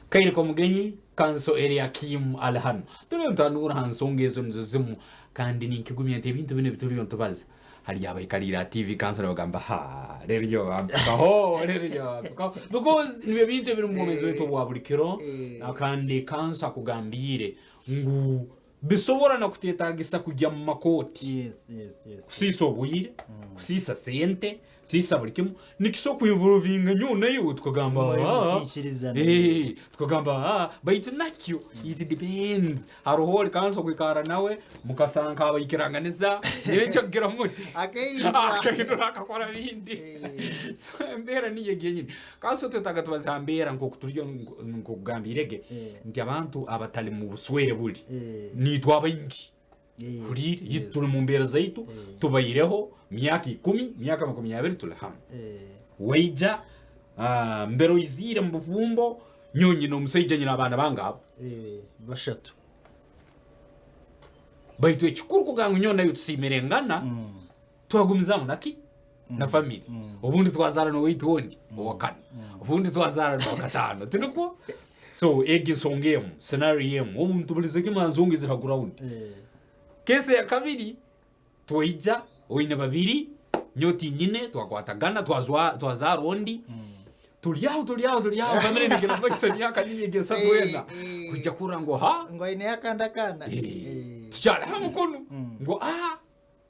Kaire k'omugenyi Kanso Eliakim ali hanu. Turiyo nituhanuura ha nsonga ezo nizo zimu kandi ninkigumya nti ebintu binu ebituriyo nitubaza hariyo abaikariire aha TV kanso nibagamba ha reero nyowe bampikaho reero nyowe bampikaho because nibyo bintu ebiri omu bwomeezi bwaitu obwa buri kiro kandi kanso akugambiire ngu Bisobora na kutetagisa kugya mu makooti, Yes, yes, yes. kusiisa obwire, kusiisa sente, kusiisa buri kimu. Nikisobora kuinvolvinga nyowe naiwe tukagamba Mwe "Ah, mukiikirizana." eh, tukagamba "Ah," baitu nakyo it depends. Haroho ori kanso kwikara nawe mukasanga nk'abaikiranganiza nyenkya kugira muti Akehindura. akahindura akakora bindi. Eh. So embeera niyo egi yenyini. Kanso twetaaga tubaze ha mbeera nk'oku turiyo nk'okugambiire ge Eh. nti abantu abatali mu buswere buli Eh. niitwe abaingi Eh, huriire yes. itwe turi mu mbeera zaitu Eh. tubaireho myaka ikumi myaka 20 tuli hamwe Eh, waija ah, mbere oiziire mu bufumbo nyowe nyine omusaija nyine abaana bange abo eh, bashatu. baitu ekikuru kugamba ngu nyowe naiwe tusiimirengana Twagumizamu naki? Na family. Obundi twazaara n'owaitu ondi owakana. Obundi twazaara n'owakataano. Tinikwo? So egi nsonga emu, scenario emu, obu nituburiza kimwe aha nsonga eziri ha ground. Case ya kabiri, twaija oine babiri, nyowe tinyine, twakwatagana, twazwa twazaara ondi, turi aho turi aho turi aho, family negira mumaiso emyaka niyo egi esatu ena, kwija kuhurira ngu ha, Ngu aineyo akandi akaana. Eh. tukyari ha mukono, ngu ah,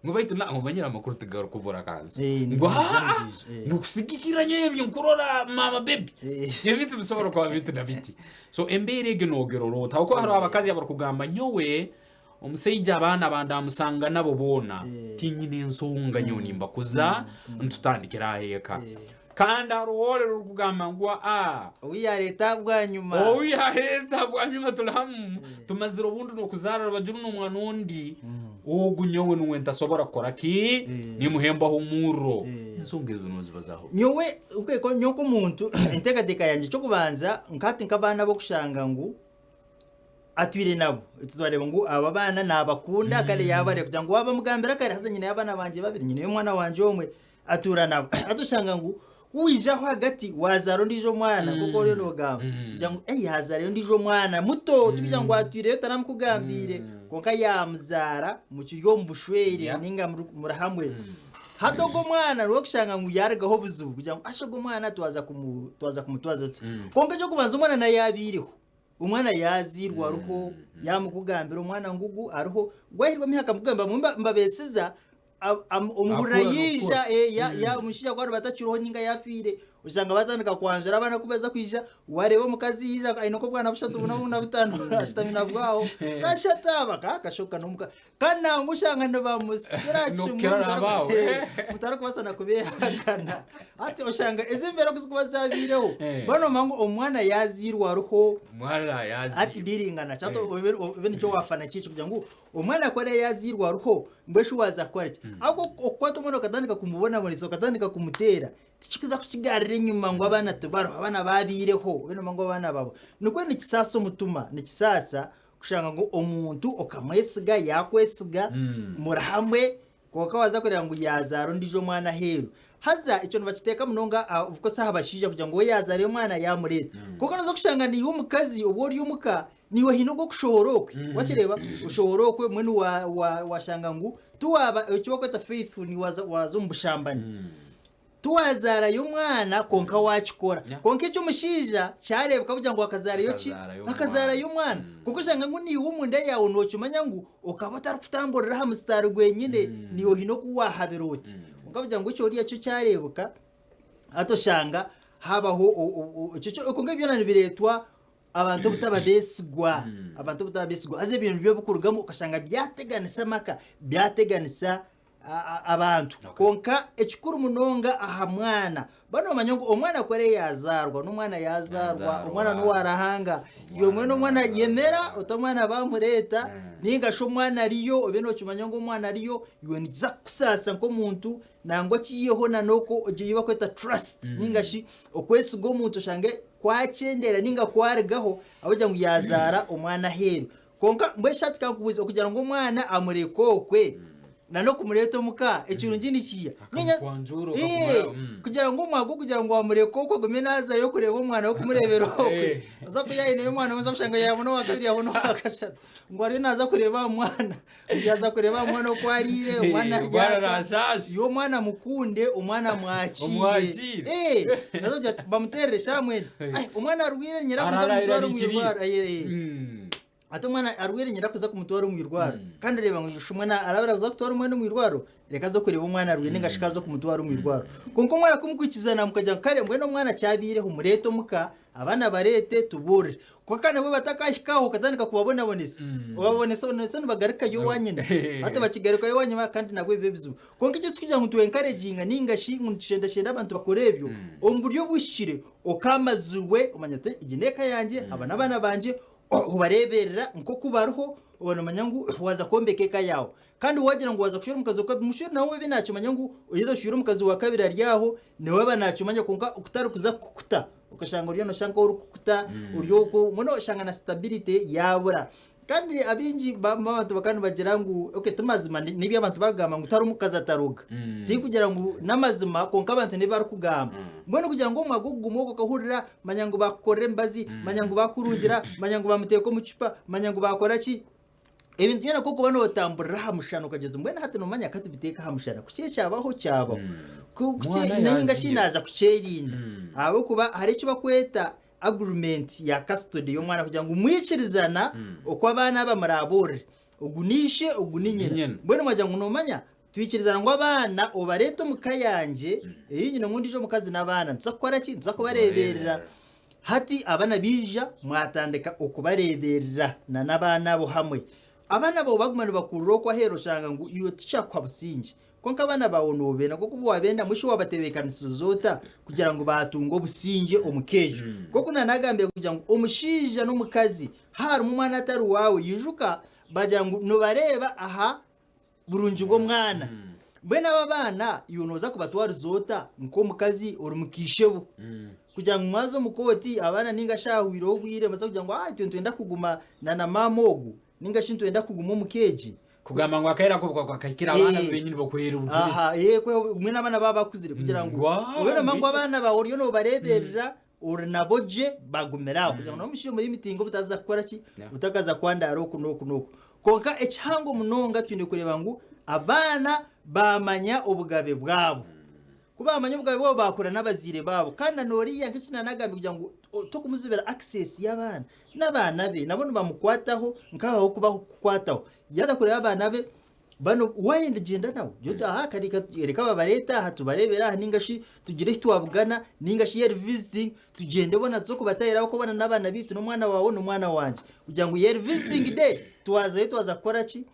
Ngu baitu na omanyire amakuru tigarukubura kanzu. Eh, Ngu nibiija, haa nibiija, eh. nikusigikirra nyowe ebyo nkurora mama baby. Eh. Ebintu bisobora kuba biti na biti. So embeera egyo nogirora ota? Habwokuba haroho abakazi abarukugamba nyowe omusaija abaana abandamusanga nabo boona Eh. tinyine ensonga nyowe nimbakuza ntutandikire aho eka. Eh. Kandi haroho ori orukugamba ngu aa Ou yareeta bwanyima. Ou yareeta bwanyima turi hamu tumazire obundi n'okuzaara rubaju runo omwana ondi ogu nyowe nuwe ntasobora kukora ki nimuhembaho omurro ensonga ezo nozibazaho Nyowe okay, ko- nyowe nk'omuntu enteekateeka yangye eky'okubanza nkahati nk'abaana ab'okushanga ngu atwire nabo twareeba ngu aba abaana nabakunda kare yabareba kugira ngu wabamugambira kare haza nyineyo abaana bangye babiri nyineyo omwana wangye omwe atuura nabo hati oshanga ngu ku waija aho ahagati waazaara ondiijo omwana nk'oku oriyo noogamba kugira ngu ei haazaarayo ondiijo omwana muto tikugira ngu atwireyo taramukugambiire kwonka yaamuzaara mukiri omu bushwere Yeah. ninga muri muri hamwe hati ogwo omwana niwe orikushanga ngu yaarugaho obuzibu kugira ngu asha ogu omwana twaza kumu twaza kumutwaza tuta kwonka eky'okubanza omwana nawe yaabiireho Omwana yaazairwe ariho, yaamukugambira omwana ngugu ariho, gwahirwe emyaka mukugamba bamwe mba- mbabeesiza a- am- omuhurira Akura yaija n'okukura. eh, ya- ya- omushaija ku ariba atakiriho ninga yaafiire oshanga batandika kwanjura abaana ku baza kwija wareeba omukazi yaija aine nk'obwana bushatu buna buna butaano ashutami nabwo aho kashatu aba ka kashoka n'omuka Kandi nangwa oshanga nibamusira kimwe Nokukira mutari- abawe. mutarikubaasa na kubeehakana. Hati oshanga ezi embeera ku zirikuba zaabaireho, Eh. mbwenu omanya ngu omwana yaazairwe ariho Omwana hati yaziirwe. diringana kyata Eh. obe obe nikyo waafana ki ekyo kugira ngu omwana ku araabe yaazairwe ariho mbwenu shi waaza kukora ki? Ahabw'okuba okukwata omwana okatandika kumubonabonesa okatandika kumuteera, tikikuza kukigarura enyima ngu abaana tibariho, abaana baabaireho, obe noomanya ngu abaana babo. Nikwo nikisaasa omutima, nikisaasa Kushanga ngu omuntu okamwesiga yaakwesiga muri hamwe kwonka waaza kureeba ngu yaazaara ondiijo omwana aheeru. Haza ekyo nibakiteeka munonga aha of course aha bashaija kugira ngu we yaazaara omwana yaamureeta. Kwonka nooza kushanga naiwe omukazi obu ori omuka naiwe haine ogu okushohora okwe. Wakireeba? Oshohora okwe mbwenu wa- wa- washanga ngu tiwaaba eki barikweta faithful niiwe waaza waaza omu bushambani. Tiwazaarayo omwana kwonka waakikora. Yeah. Kwonka eky'omushaija kyareebeka kugira ngu akazaarayo ki? Akazaarayo omwana. Akazaarayo omwana. Kwonka oshanga ngu naiwe omunda yaawe nookimanya ngu okaba otarikutamburira aha musitaari gwenyine, naiwe oine oku waahabira oti. Kwonka kugira ngu eki oriya kyo kyareebeka, hati oshanga haabaho o- o- o- ekyo kyo kwonka ebyo byona nibireetwa abantu obutaba beesigwa. Abantu obutaba beesigwa. Haza ebyo nibyo bikurugamu okashanga byateganisa amaka, byateganisa abantu. Kwonka ekikuru munonga aha mwana, ba noomanya ngu omwana ku ariyo yaazaarwa, n'omwana yaazaarwa, omwana n'owa Ruhanga. Iwe mbwenu omwana yemera oti omwana baamureeta, nainga shi omwana ariyo, obe nookimanya ngu omwana ariyo, iwe nikiza kukusaasa nk'omuntu, nangwa okiiheho na n'oku egyo ei barikweta trust nainga shi okwesiga omuntu oshange kwakyendera nainga kwarugaho ahabw'okugira ngu yaazaara omwana aheeru. Kwonka mbwenu shi hati ka nkubuuze, okugira ngu omwana amureke okwe na n'okumureeta omu ka, ekirungi ni kiiha? Niinya- Akamukwanjura Ee, okakumara. Mm. kugira ngu omwaga okugira ngu wamureka okwe agume naazayo kureeba omwana we kumureebera okwe. Eh. Oza kuba aineyo omwana we oza kushanga yaabona owakabiri yaabona owakashatu. Ngu ariyo naaza kureeba aha mwana. Ngu yaaza kureeba aha mwana oku ariire, omwana Eh, omwana ari ata. naashaasha. Iwe omwana mukunde, omwana mwakiire. Omwakiire. Eh, naza kugira ati bamuteerere shaaha mwenda. Ai, omwana arwire nyina kuza Arara kumutwara omu ararikiriire. irwariro. Ai, eh. Hati omwana arwire nyina kuza kumutwara omu irwariro. Kandi oreeba ngu shi omwana araba araza kutwara omwana omu irwariro, reka aze kureeba omwana arwire ninga shi kaze kumutwara omu irwariro. Kwonka omwana kumukwikizana mukagira ngu kare mbwenu omwana kyabaireho mureete omuka, abaana bareete tubuurire. Kwonka nabwo batakahikaho okatandika kubabonabonesa. Obabonesa nibagarukayo owa nyina. Hati bakigarukayo owa nyina kandi nabwo biba ebizibu. Kwonka eki ekirikugira ngu nitwenkareginga ninga shi ngu nitushendashenda abantu bakore ebyo, omu buryo obuhikire okamazirwe omanya oti egi n'eka yangye, aba n'abaana bangye, obareeberera nk'oku bariho, oba noomanya ngu waaza kwombeka eka yaawe. Kandi waagira ngu waaza kushwera omukazi wa kabiri, mushwere nawe abe naakimanya ngu either oshwire omukazi wa kabiri ari aho, nawe aba naakimanya kwonka kutari kuza kukuta, okashanga oriyo nooshusha nk'orikukuta, ori okwo, mbwenu oshanga na stability yaabura. Kandi abaingi b'abantu bakaba nibagira ngu okay ti mazima n'ebi abantu barikugamba ngu tihariho omukazi ataroga. Tikugira ngu n'amazima kwonka abantu n'ebi barikugamba. Mbwenu kugira ngu omumwa gukuguma okwo okahurira manya ngu baakukorera emibazi, manya ngu baakurungira, manya ngu baamuteeka omu cupa, manya ngu baakora ki. Ebintu byona ku orikuba nootamburira aha mushana okagira oti mbwenu hati noomanya ka tubiteeke aha mushana ku kyabaho kyabaho. Omwana Nainga shi yaazibye. naaza kukyerinda ahabw'okuba hariho eki barikweta agreement ya custody y'omwana kugira ngu mwikirizana oku abaana aba muraborere ogu ni ishe ogu ni nyina Nyina. mbwenu mwagira ngu nomanya twikirizana ngu abaana obareete omu ka yangye ei nyine ngu ondiijo omukazi n'abaana nituza kukora ki nituza kubareeberera hati abaana baija mwatandika okubareeberera na n'abaana abo hamwe abaana bawe baguma nibakurira okwo aheeru oshanga ngu iwe tikyakuha busingye Kwonka abaana baawe noobenda nk'oku waabenda, mbwenu shi waabatebeekanisiza ota kugira ngu baatunga obusingye omu ka egyo? Nk'oku naanagambire kugira ngu omushaija n'omukazi haarimu omwana atari waawe, ijuka bagira ngu nibareeba aha burungi bw'omwana. Mbwenu abo abaana iwe nooza kubatwariza ota nk'omukazi ori muka ishebo? Kugira ngu mwaza omu kooti abaana nainga shi hahwireho obwire nibaza kugira ngu itwe nitwenda kuguma na na maama ogu nainga shi nitwenda kuguma omu ka egi. Kugamba ngu akaire ako kakahikira abaana Eh. benyini bokuheera obujurizi. Aha, eh, kwe mbwenu abaana baba bakuzire kugira ngu Ngwa, obe nomanya ngu ngwita. abaana bawe oriyo nobareeberera ori nabo gye bagumire aho kugira ngu n'omushaija omuri mitingi obutaza kukora ki Yeah. otakaza kwandaara oku n'oku n'oku kwonka ekihango munonga twine kureeba ngu abaana baamanya obugabe bwabo Ku baamanya obugabe bwabo baakura n'abazaire baabo. Kandi na n'oriya nk'eki naanagambire kugira ngu tokumuzibira access y'abaana. N'abaana be nabo nibamukwataho nk'abaho kubakukwataho. Yaaza kureeba abaana be bano waayenda gyenda nawe. Gira oti aha kare reka babareete aha tubareebere aha nainga shi tugire ahi twabugana nainga shi yeeri visiting tugyende boona tuze kubatahiraho ahabw'okuba boona n'abaana baitu n'omwana waawe n'omwana wangye. Kugira ngu yeeri visiting day twazayo twaza kukora ki?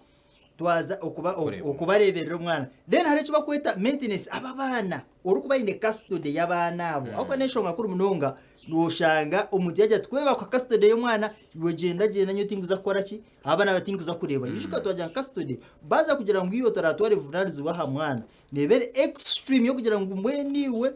twaza okuba Kureeba okubareeberera omwana then hariho eki bakweta maintenance aba abaana orikuba aine custody y'abaana abo ahabw'okuba n'enshonga nkuru munonga noshanga omuntu yagira ati kweba kwa custody y'omwana iwe gyenda gyenda nyowe tinkuza kukora ki abaana aba tinkuza kureeba ijuka twagira ngu custody baaza kugira ngu iwe toratware buvunaanizibwa aha mwana neeba eri extreme y'okugira ngu mbwenu iwe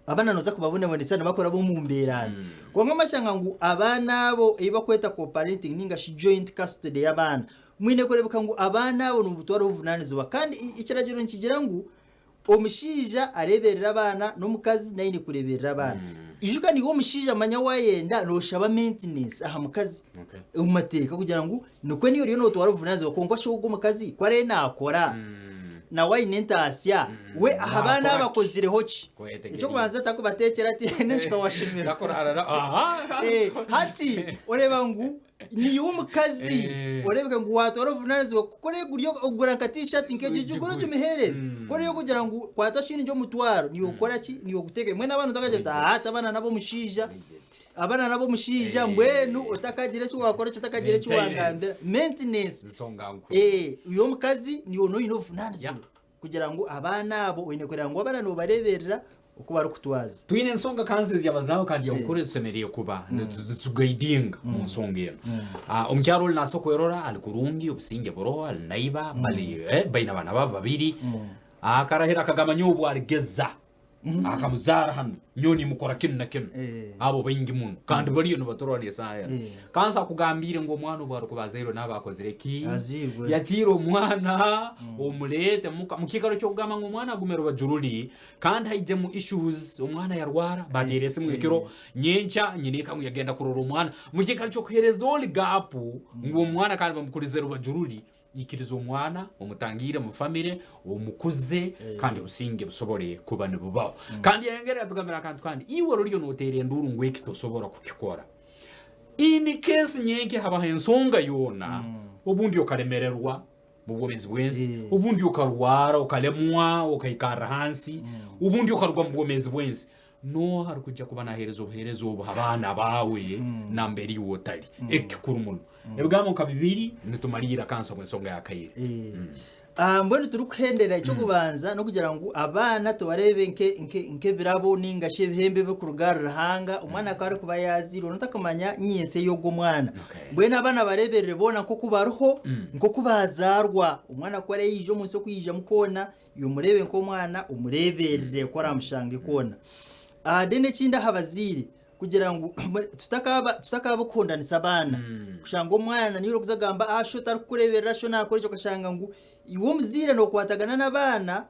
Abaana nooza kubabonabonesa nibakuraba omu mbeera mbi. Kwonka omashanga ngu abaana abo ei bakweta co-parenting ninga shi joint custody y'abaana, mwine kureebeka ngu abaana abo nimubutwaraho obuvunaanizibwa. Kandi ekiragiro nikigira ngu omushaija areeberere abaana n'omukazi nawe aine kureeberera abaana. Ijuka niiwe omushaija manya waayenda nooshaba maintenance aha mukazi omu mateeka kugira ngu nikwo niiwe oriyo nootwara obuvunaanizibwa kwonka shi ogwo omukazi ku araabe naakora. nawe aine entaasya we aha baana Naakora ki? abakozireho ki? Kwetegereza. Eky'okubanza takubateekyera ati n'encupa washemererwa. Takurarara, aha, Eh, hati oreeba ngu niiwe omukazi Eh. oreebeka ngu waatwara obuvunaanizibwa kukora eguri ogura nka t-shirt nk'egyo Ogigure. ogigure ogimuheereze kora ey'okugira ngu kwata shiringi omutwaro niiwe okora ki niiwe oguteeka mbwenu abaana otakagira oti aha abaana n'ab'omushaija abaana n'ab'omushaija Eh. mbwenu otakagira eki waakora eki otakagira eki wangambira Maintenance. maintenance Ensonga nkuru. Eh, iwe omukazi niiwe noine obuvunaanizibwa Yeah. kugira ngu abaana abo oine kureba ngu abaana noobareeberera oku barikutwaza. Twine ensonga kansi ezyabazaho kandi enkuru ezisemeriire kuba nizitugaidinga omu nsonga enu. Omukyara oli naasa kwerora ali kurungi, obusinge buroho, ali naiba, bali eh, baine abaana babo babiri. Akarahira akagamba nyowe obu aligeza akamuzaara hanu, nyowe nimukora kinu na kinu. Abo baingi muno kandi bariyo nibaturora n'esaaha enu. Kansi akugambiire ngu omwana obu arikuba azairwe naaba akozire ki? Azairwe. Yakiire omwana omuleete muka mukiikaro ky'okugamba ngu omwana agume rubaju ruri Kandi haijemu issues omwana yarwara bateera esimu ekiro nyenkya nyina eka ngu yagenda kurora omwana mukiikaro kyokuhereza oli gap ngu omwana kandi bamukurize rubaju ruri ikiriza omwana omutangiire omu family omukuze kandi obusinge busobole kuba nibubaho kandi yayongera yatugambira akantu kandi iwe ruriyo noteera enduuru ngu eki tosobora kukikora in case nyenkya habaho ensonga yoona obundi okaremererwa mu bwomeezi bw'ensi Eh. obundi okarwara okalemwa okaikarra hansi obundi okaruga mu bwomeezi bw'ensi nooha arukwija kuba naheereza obuheereza obu ha baana baawe nambere iwe otali eki kikuru muno ebigambo nka bibiri nitumaliira kanso ensonga y'akaire. Eh. Ah, mbwenu turikuhendera eky'okubanza n'okugira ngu abaana tubareebe nke- nke- nk'ebirabo ninga shi ebihembo ebirikuruga ahari Ruhanga omwana ku arikuba yaazairwe notakumanya nyentsya y'ogwo mwana Okay. Mbwenu abaana bareeberere boona nk'oku bariho, nk'oku baazaarwa. Omwana ku araija omu nsi okwijamu kwona, iwe omureebe nk'omwana, omureeberere ku oraamushange kwona. Then ekindi aha bazaire, kugira ngu tutakaaba tutakaaba okuhondanisa abaana. Kushanga omwana niiwe orikuza kugamba ah sho tarikukureeberera, sho naakora eki, okashanga ngu iwe omuzaire nookwatagana n'abaana,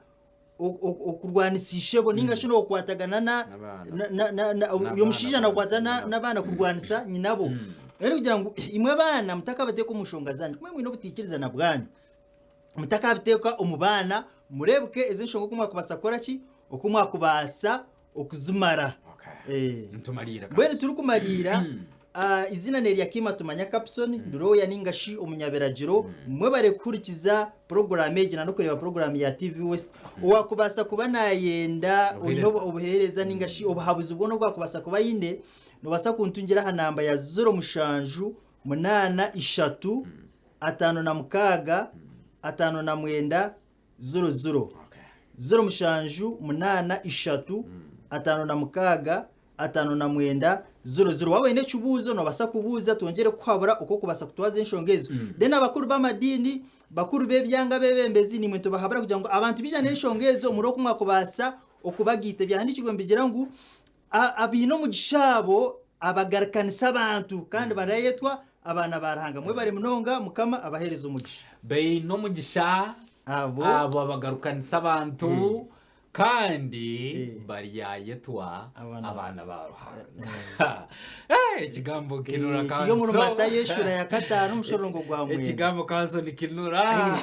okurwanisa ishebo ninga shi nokwatagana na N'abaana. na omushaija nakwata N'abaana. n'abaana kurwanisa nyinabo rero kugira ngu imwe abaana mutakabateeka omu nshonga zanyu kumwe mwine obutaikirizana bwanyu mutakabiteeka omu baana mureebeke ezi enshonga oku mwakubaasa kukora ki oku mwakubaasa okuzimara. Okay. Eh. Nitumariira kandi. Mbwenu turikumariira ah, izina n'erya Tumanya Capson, ndi lawyer ninga shi omunyabiragiro. Mwebare kuhurikiza puroguramu egi na n'okureeba puroguramu ya TV West. Owakubaasa kuba nayenda oine Obuheereza. obuheereza ninga shi obuhabuzi bwona obu akubaasa kuba aine, nobaasa kuntungira aha namba ya 07 8 3 56 59 00. 07 8 3 56 59 00. Waaba oine ekibuuzo noobaasa kubuuza twongyere kukuhabura oku orikubaasa kutwaza enshonga ezo. Then abakuru b'amadiini, bakuru b'ebyanga, abeebembezi naimwe nitubahabura kugira ngu abantu baija n'enshonga ezo murebe oku mwakubaasa okubagaita. Ebyahandiikirwe nibigira ngu abaine omugisha abo abagarukanisa abantu kandi barayetwa abaana ba Ruhanga. Mwebare munonga, Mukama abaheereze omugisha. Baine omugisha Abo. abo abagarukanisa abantu kandi Eh. baryayetwa Abaana. abaana ba Ruhanga. Eh, ekigambo kinura Eh, kiri omuri kanso. Matayo eshura ya kataano omushorongo gwa mwenda. Ekigambo kanso nikinura.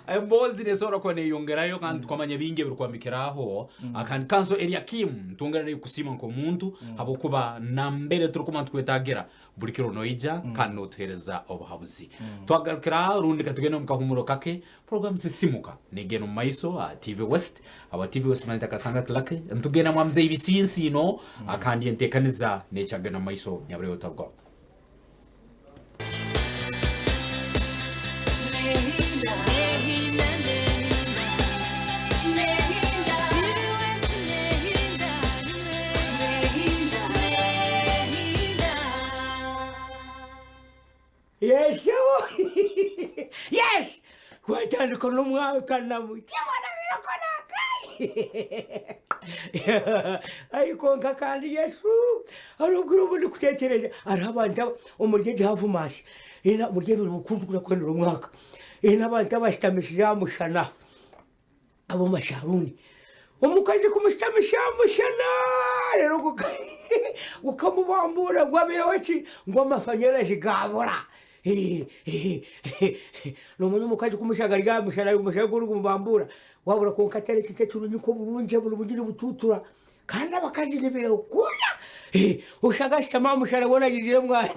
Emboozi nesobora kuba neyongerayo kandi tukamanya bingi ebirikwambikiraho. Kandi kanso Eliakim ntwongera nekusiima nk'omuntu habwokuba nambere turikuba nitukwetagira buri kiro noija kandi notuhereza obuhabuzi. Twagarukira aha rundi katugende omu kahumuro kake. Program Sisimuka negenda omu maiso aha TV West. Aba TV West manyita Kasanga Clark. Ntugenda mwa Mzee Bisinsiino kandi entekaniza nekyagenda omu maiso nyabureyo otarugaho. Yes, sebo. Yes! Watandika n'omwaka namukibona birakonaka. Ai konka kandi Yesu arubwira ubu ndikutekereza hariho abantu aba omuri egi havumasi ina omuri ebiro bikuru kurakwendera omwaka ina abantu abashitamisize aha mushana ab'omu masharuuni omukazi kumushitamisa aha mushana reero gukamubambuura ngu abaireho ki ngu amashanyarazi gaabura. Nomanya omukazi kumushanga ari aha mushana omushana gurikubambura wabura kwonka atari ekintu ekirungi nk'oburungi oburungi nibutuutura kandi abakazi nibekunda oshanga ashutami aha mushana weena agizire omwani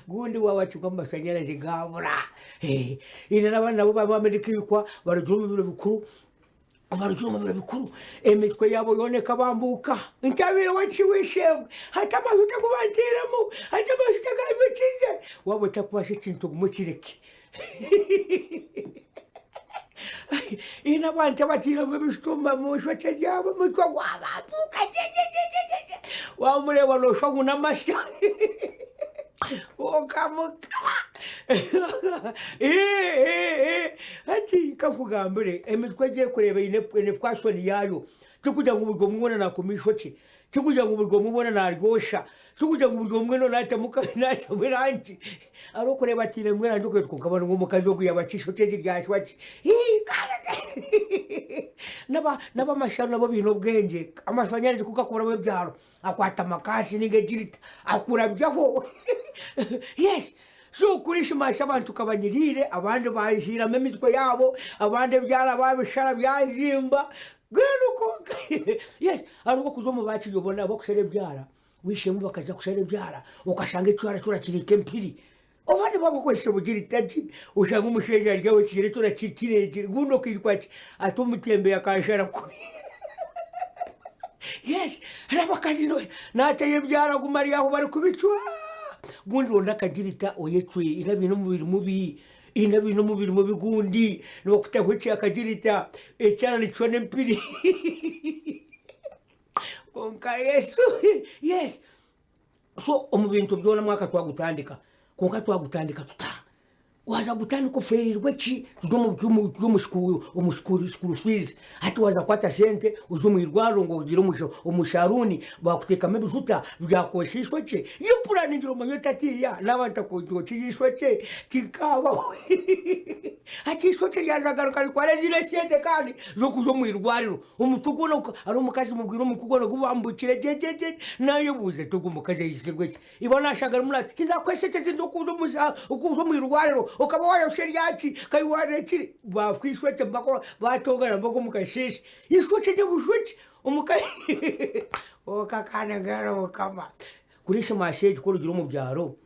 gundi waaba akigwa omu mashanyarazi gabura haine n'abandi nabo baba barugire omu biro bikuru Kubarugire omu biro bikuru, emitwe yaabo yoona ekabambuuka. Ntabaire waki w'eishembwe, hati amajuta agu banteiremu, hati amajuta ganyokize. Waaba otakubaasa ekintu ogume okireke. Haine abantu abatairemu ebishutumba omu nshokye zaabo, omutwe gwabambuuka gyegyegyegyegye. Wamureeba nooshusha ngu n'amasya. Kwonka mukama Hati kankugambire, emitwe egi erikureeba eine pwashoni yaayo. Tikugira ngu buri omwe weena naakoma eishokye, tikugira ngu buri omwe weena naaryosha, tikugira ngu buri omwe weena naatamu erangi. Hariho okureeba atairemu erangi okagira oti kwonka banu omukazi ogu yaaba ki eishokye eri ryashwa ki? N'ab'amasharo nabo baine obwengye, amashanyarazi ku garikuburamu ebyaro, akwata amakasi ninga egirita akurabyaho yes so kurisimasi abantu kabanyiriire abandi bahiiramu emitwe yaabo abandi ebyara babishara byazimba mbwenu kwonka yes hariho okuza omu bakiri abakushara ebyara wishemu bakaza kushara ebyara okashanga ekyara kyona kiri nk'empiri oba nibo abakukozesa obugirita gye oshanga omushaija ari aho ekigyere kyona kiregire obundi okaikwa ki ati omutembeyi akanshara kubi yes hariho abakazi naatayo ebyara aguma ari aho barikubicwa obundi ronda akagirita oyecwe haine abaine omubiri mubi haine abaine omubiri mubi gundi nibakutaho ki akagirita ekyara nikicwa n'empiri kwonka Yesu yes. So omu bintu byona omwaka twagutandika kwonka twagutandika tuta? Waaza kugutandika ofeereirwe ki? Turi omu school fees hati waaza kukwata sente oze omu irwariro ngu ogire omu saruuni baakuteekamu ebijuta byakwosya eishokye? Yepuraningira omanye oti hatiiya naaba ntakwokyize eishokye tinkaabaho. Hati eishokye ryaza kugaruka ritware ezindi esente kandi z'okuza omu irwariro. Omutwe gwona hariho omukazi mubwire omutwe gwona gubambukire gyegyegye nayebuuza ati ogu omukazi aizirwe ki? Iba nashanga arimu nati tindakuha esente ezindi okuza omu okuza omu irwariro okaba wayosha eryaki kai warekire bakuha eishokye mpaka batongana mpaka omu kasheeshe eishokye ry'obushokye omukazi okakana ngara mukama kurisimasi egi ku orugire omu byaro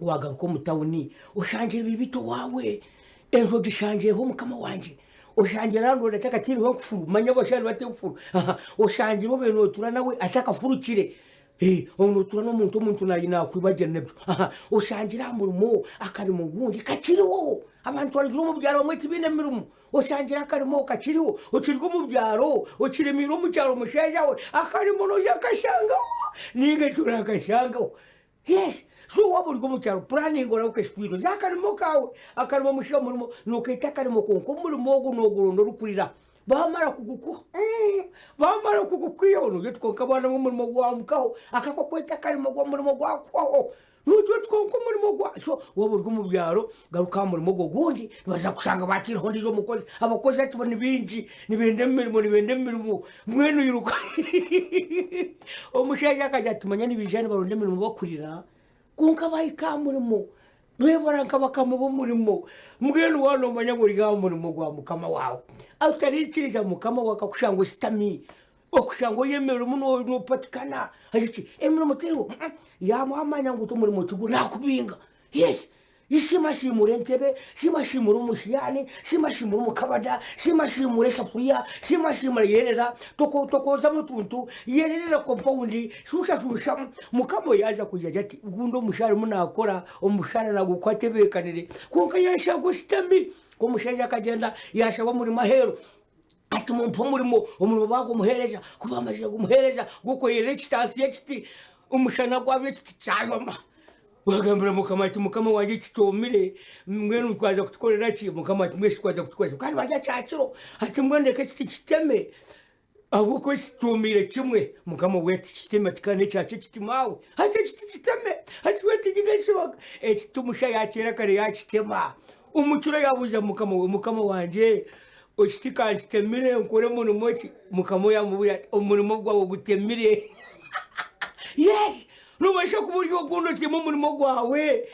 Waagaruka omu tauni oshangire biri bita owaawe, enju ogishangireho mukama wangye, oshangire landlord atakataireho enkufuru, manya abashaija nibata enkufuru, oshangire ou obaire nootuura nawe atakafurukire, obu nootuura n'omuntu omuntu naakwibagira nabyo, oshangire aha murimo akarimo obundi kakiriho, abantu barugire omu byaro bamwe tibaine mirimo, oshangire akarimo kakiriho, okiri omu byaro, okiremiire omu kyaro mushaija we, akarimo noija kukashangaho nainga torakashangaho. Yes, so waaba ori omu kyaro puraninga orahuke sipiidi oze aha karimo kaawe, akarimo mushaija omurimo nookeeta akarimo kwonka omurimo ogwo nooguronda orikurira baamara kugukuha baamara kugukwihaho noogira oti kwonka bwana omurimo gwamukaho aka ak'okweta akarimo ogwo omurimo gwakuhwaho noogira oti kwonka omurimo gwa so waaba ori omu byaro garuka aha murimo ogwo ogundi nibaza kushanga baataireho ondiijo omukozi, abakozi hati bo ni baingi nibenda emirimo nibenda emirimo Mbwenu iruka. Omushaija akagira ati manya nibaija nibaronda emirimo bakurira, kwonka bahika aha murimo beebara nka bakama b'omurimo. Mbwenu waaba noomanya ngu ori aha murimo gwa mukama waawe, otariikiriza mukama waawe akakushanga oshutami, okushanga oyemereiremu noopatikana. Emirimo teriho, yaaba amanya ngu omurimo tiguriho naakubinga. Yes, Siima siimura entebe, siima siimura omusiyani, siima siimura omukabada, siima siimura esafuriya, siima siimura yerera, tokoozamu otuntu, yererera kompawundi, shuusha shuushamu. Mukama oyo yaaza kwija agire ati, Gundi omushaija arimu naakora, omushaara naagukuha atebeekanire. Kwonka yaashanga oshutami. Omushaija akagyenda yaashaba omurimo aheeru. Ati mumpe omurimo, omurimo baagumuheereza, ku baamazire kugumuheereza gw'okweyerera ekitaasi ekiti, omushana gwabyo ekiti kyayoma. Bagambira mukama ati mukama wangye eki kyomire, mbwenu twaza kukikorera ki? Mukama ati mbwenu shi twaza kukikorera ki? Kandi barya kyakiro, ati mbwenu reka ekiti kiteme ahabw'okuba eki kyomiire kimwe. Mukama we ati kiteme ati kandi n'ekyakyo ekiti maawe, ati ekiti kiteme, ati we tikigashoboka. Ekiti omushaija yaakyera kare yaakitema. Omu kiro yaabuuza mukama we, mukama wangye ekiti ka nkitemire nkore murimo ki? Mukama we yaamubuuza ati omurimo gwawe ogutemire. Yes! Nobaasa kuba ori ogundi otiine omurimo gwawe.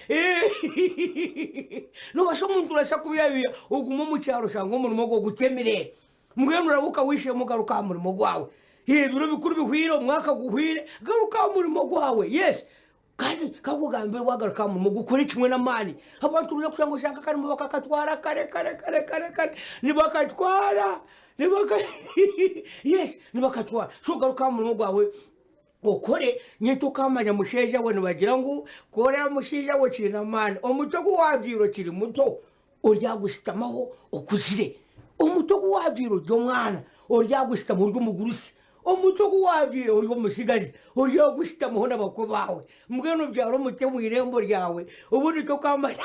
Nobaasa omuntu oraasa kubihabiha ogume omu kyaro oshange omurimo gwe gutemire. Mbwenu orahuka wishemu garuka aha murimo gwawe. Ebiro bikuru bihwire, omwaka guhwire, garuka aha murimo gwawe. Yes. Kandi kakugambire wagaruka aha murimo gukore kimwe n'amaani. Abantu noija kushanga oshanga akarimo bakakatwara kare kare kare kare kare nibakatwara nibaka yes nibakatwara. So garuka aha murimo gwawe Okore nyowe tokamanya mushaija we nibagira ngu kora mushaija we kiine amaani omuti ogu wabyaire okiri muto oryagushutamaho okuzire omuti ogu wabyaire ori omwana oryagushutamaho ori omugurusi omuti ogu wabyaire ori omutsigazi oryagushutamaho nabakwe baawe mbwenu byara omuti omu irembo ryawe obundi tokamanya.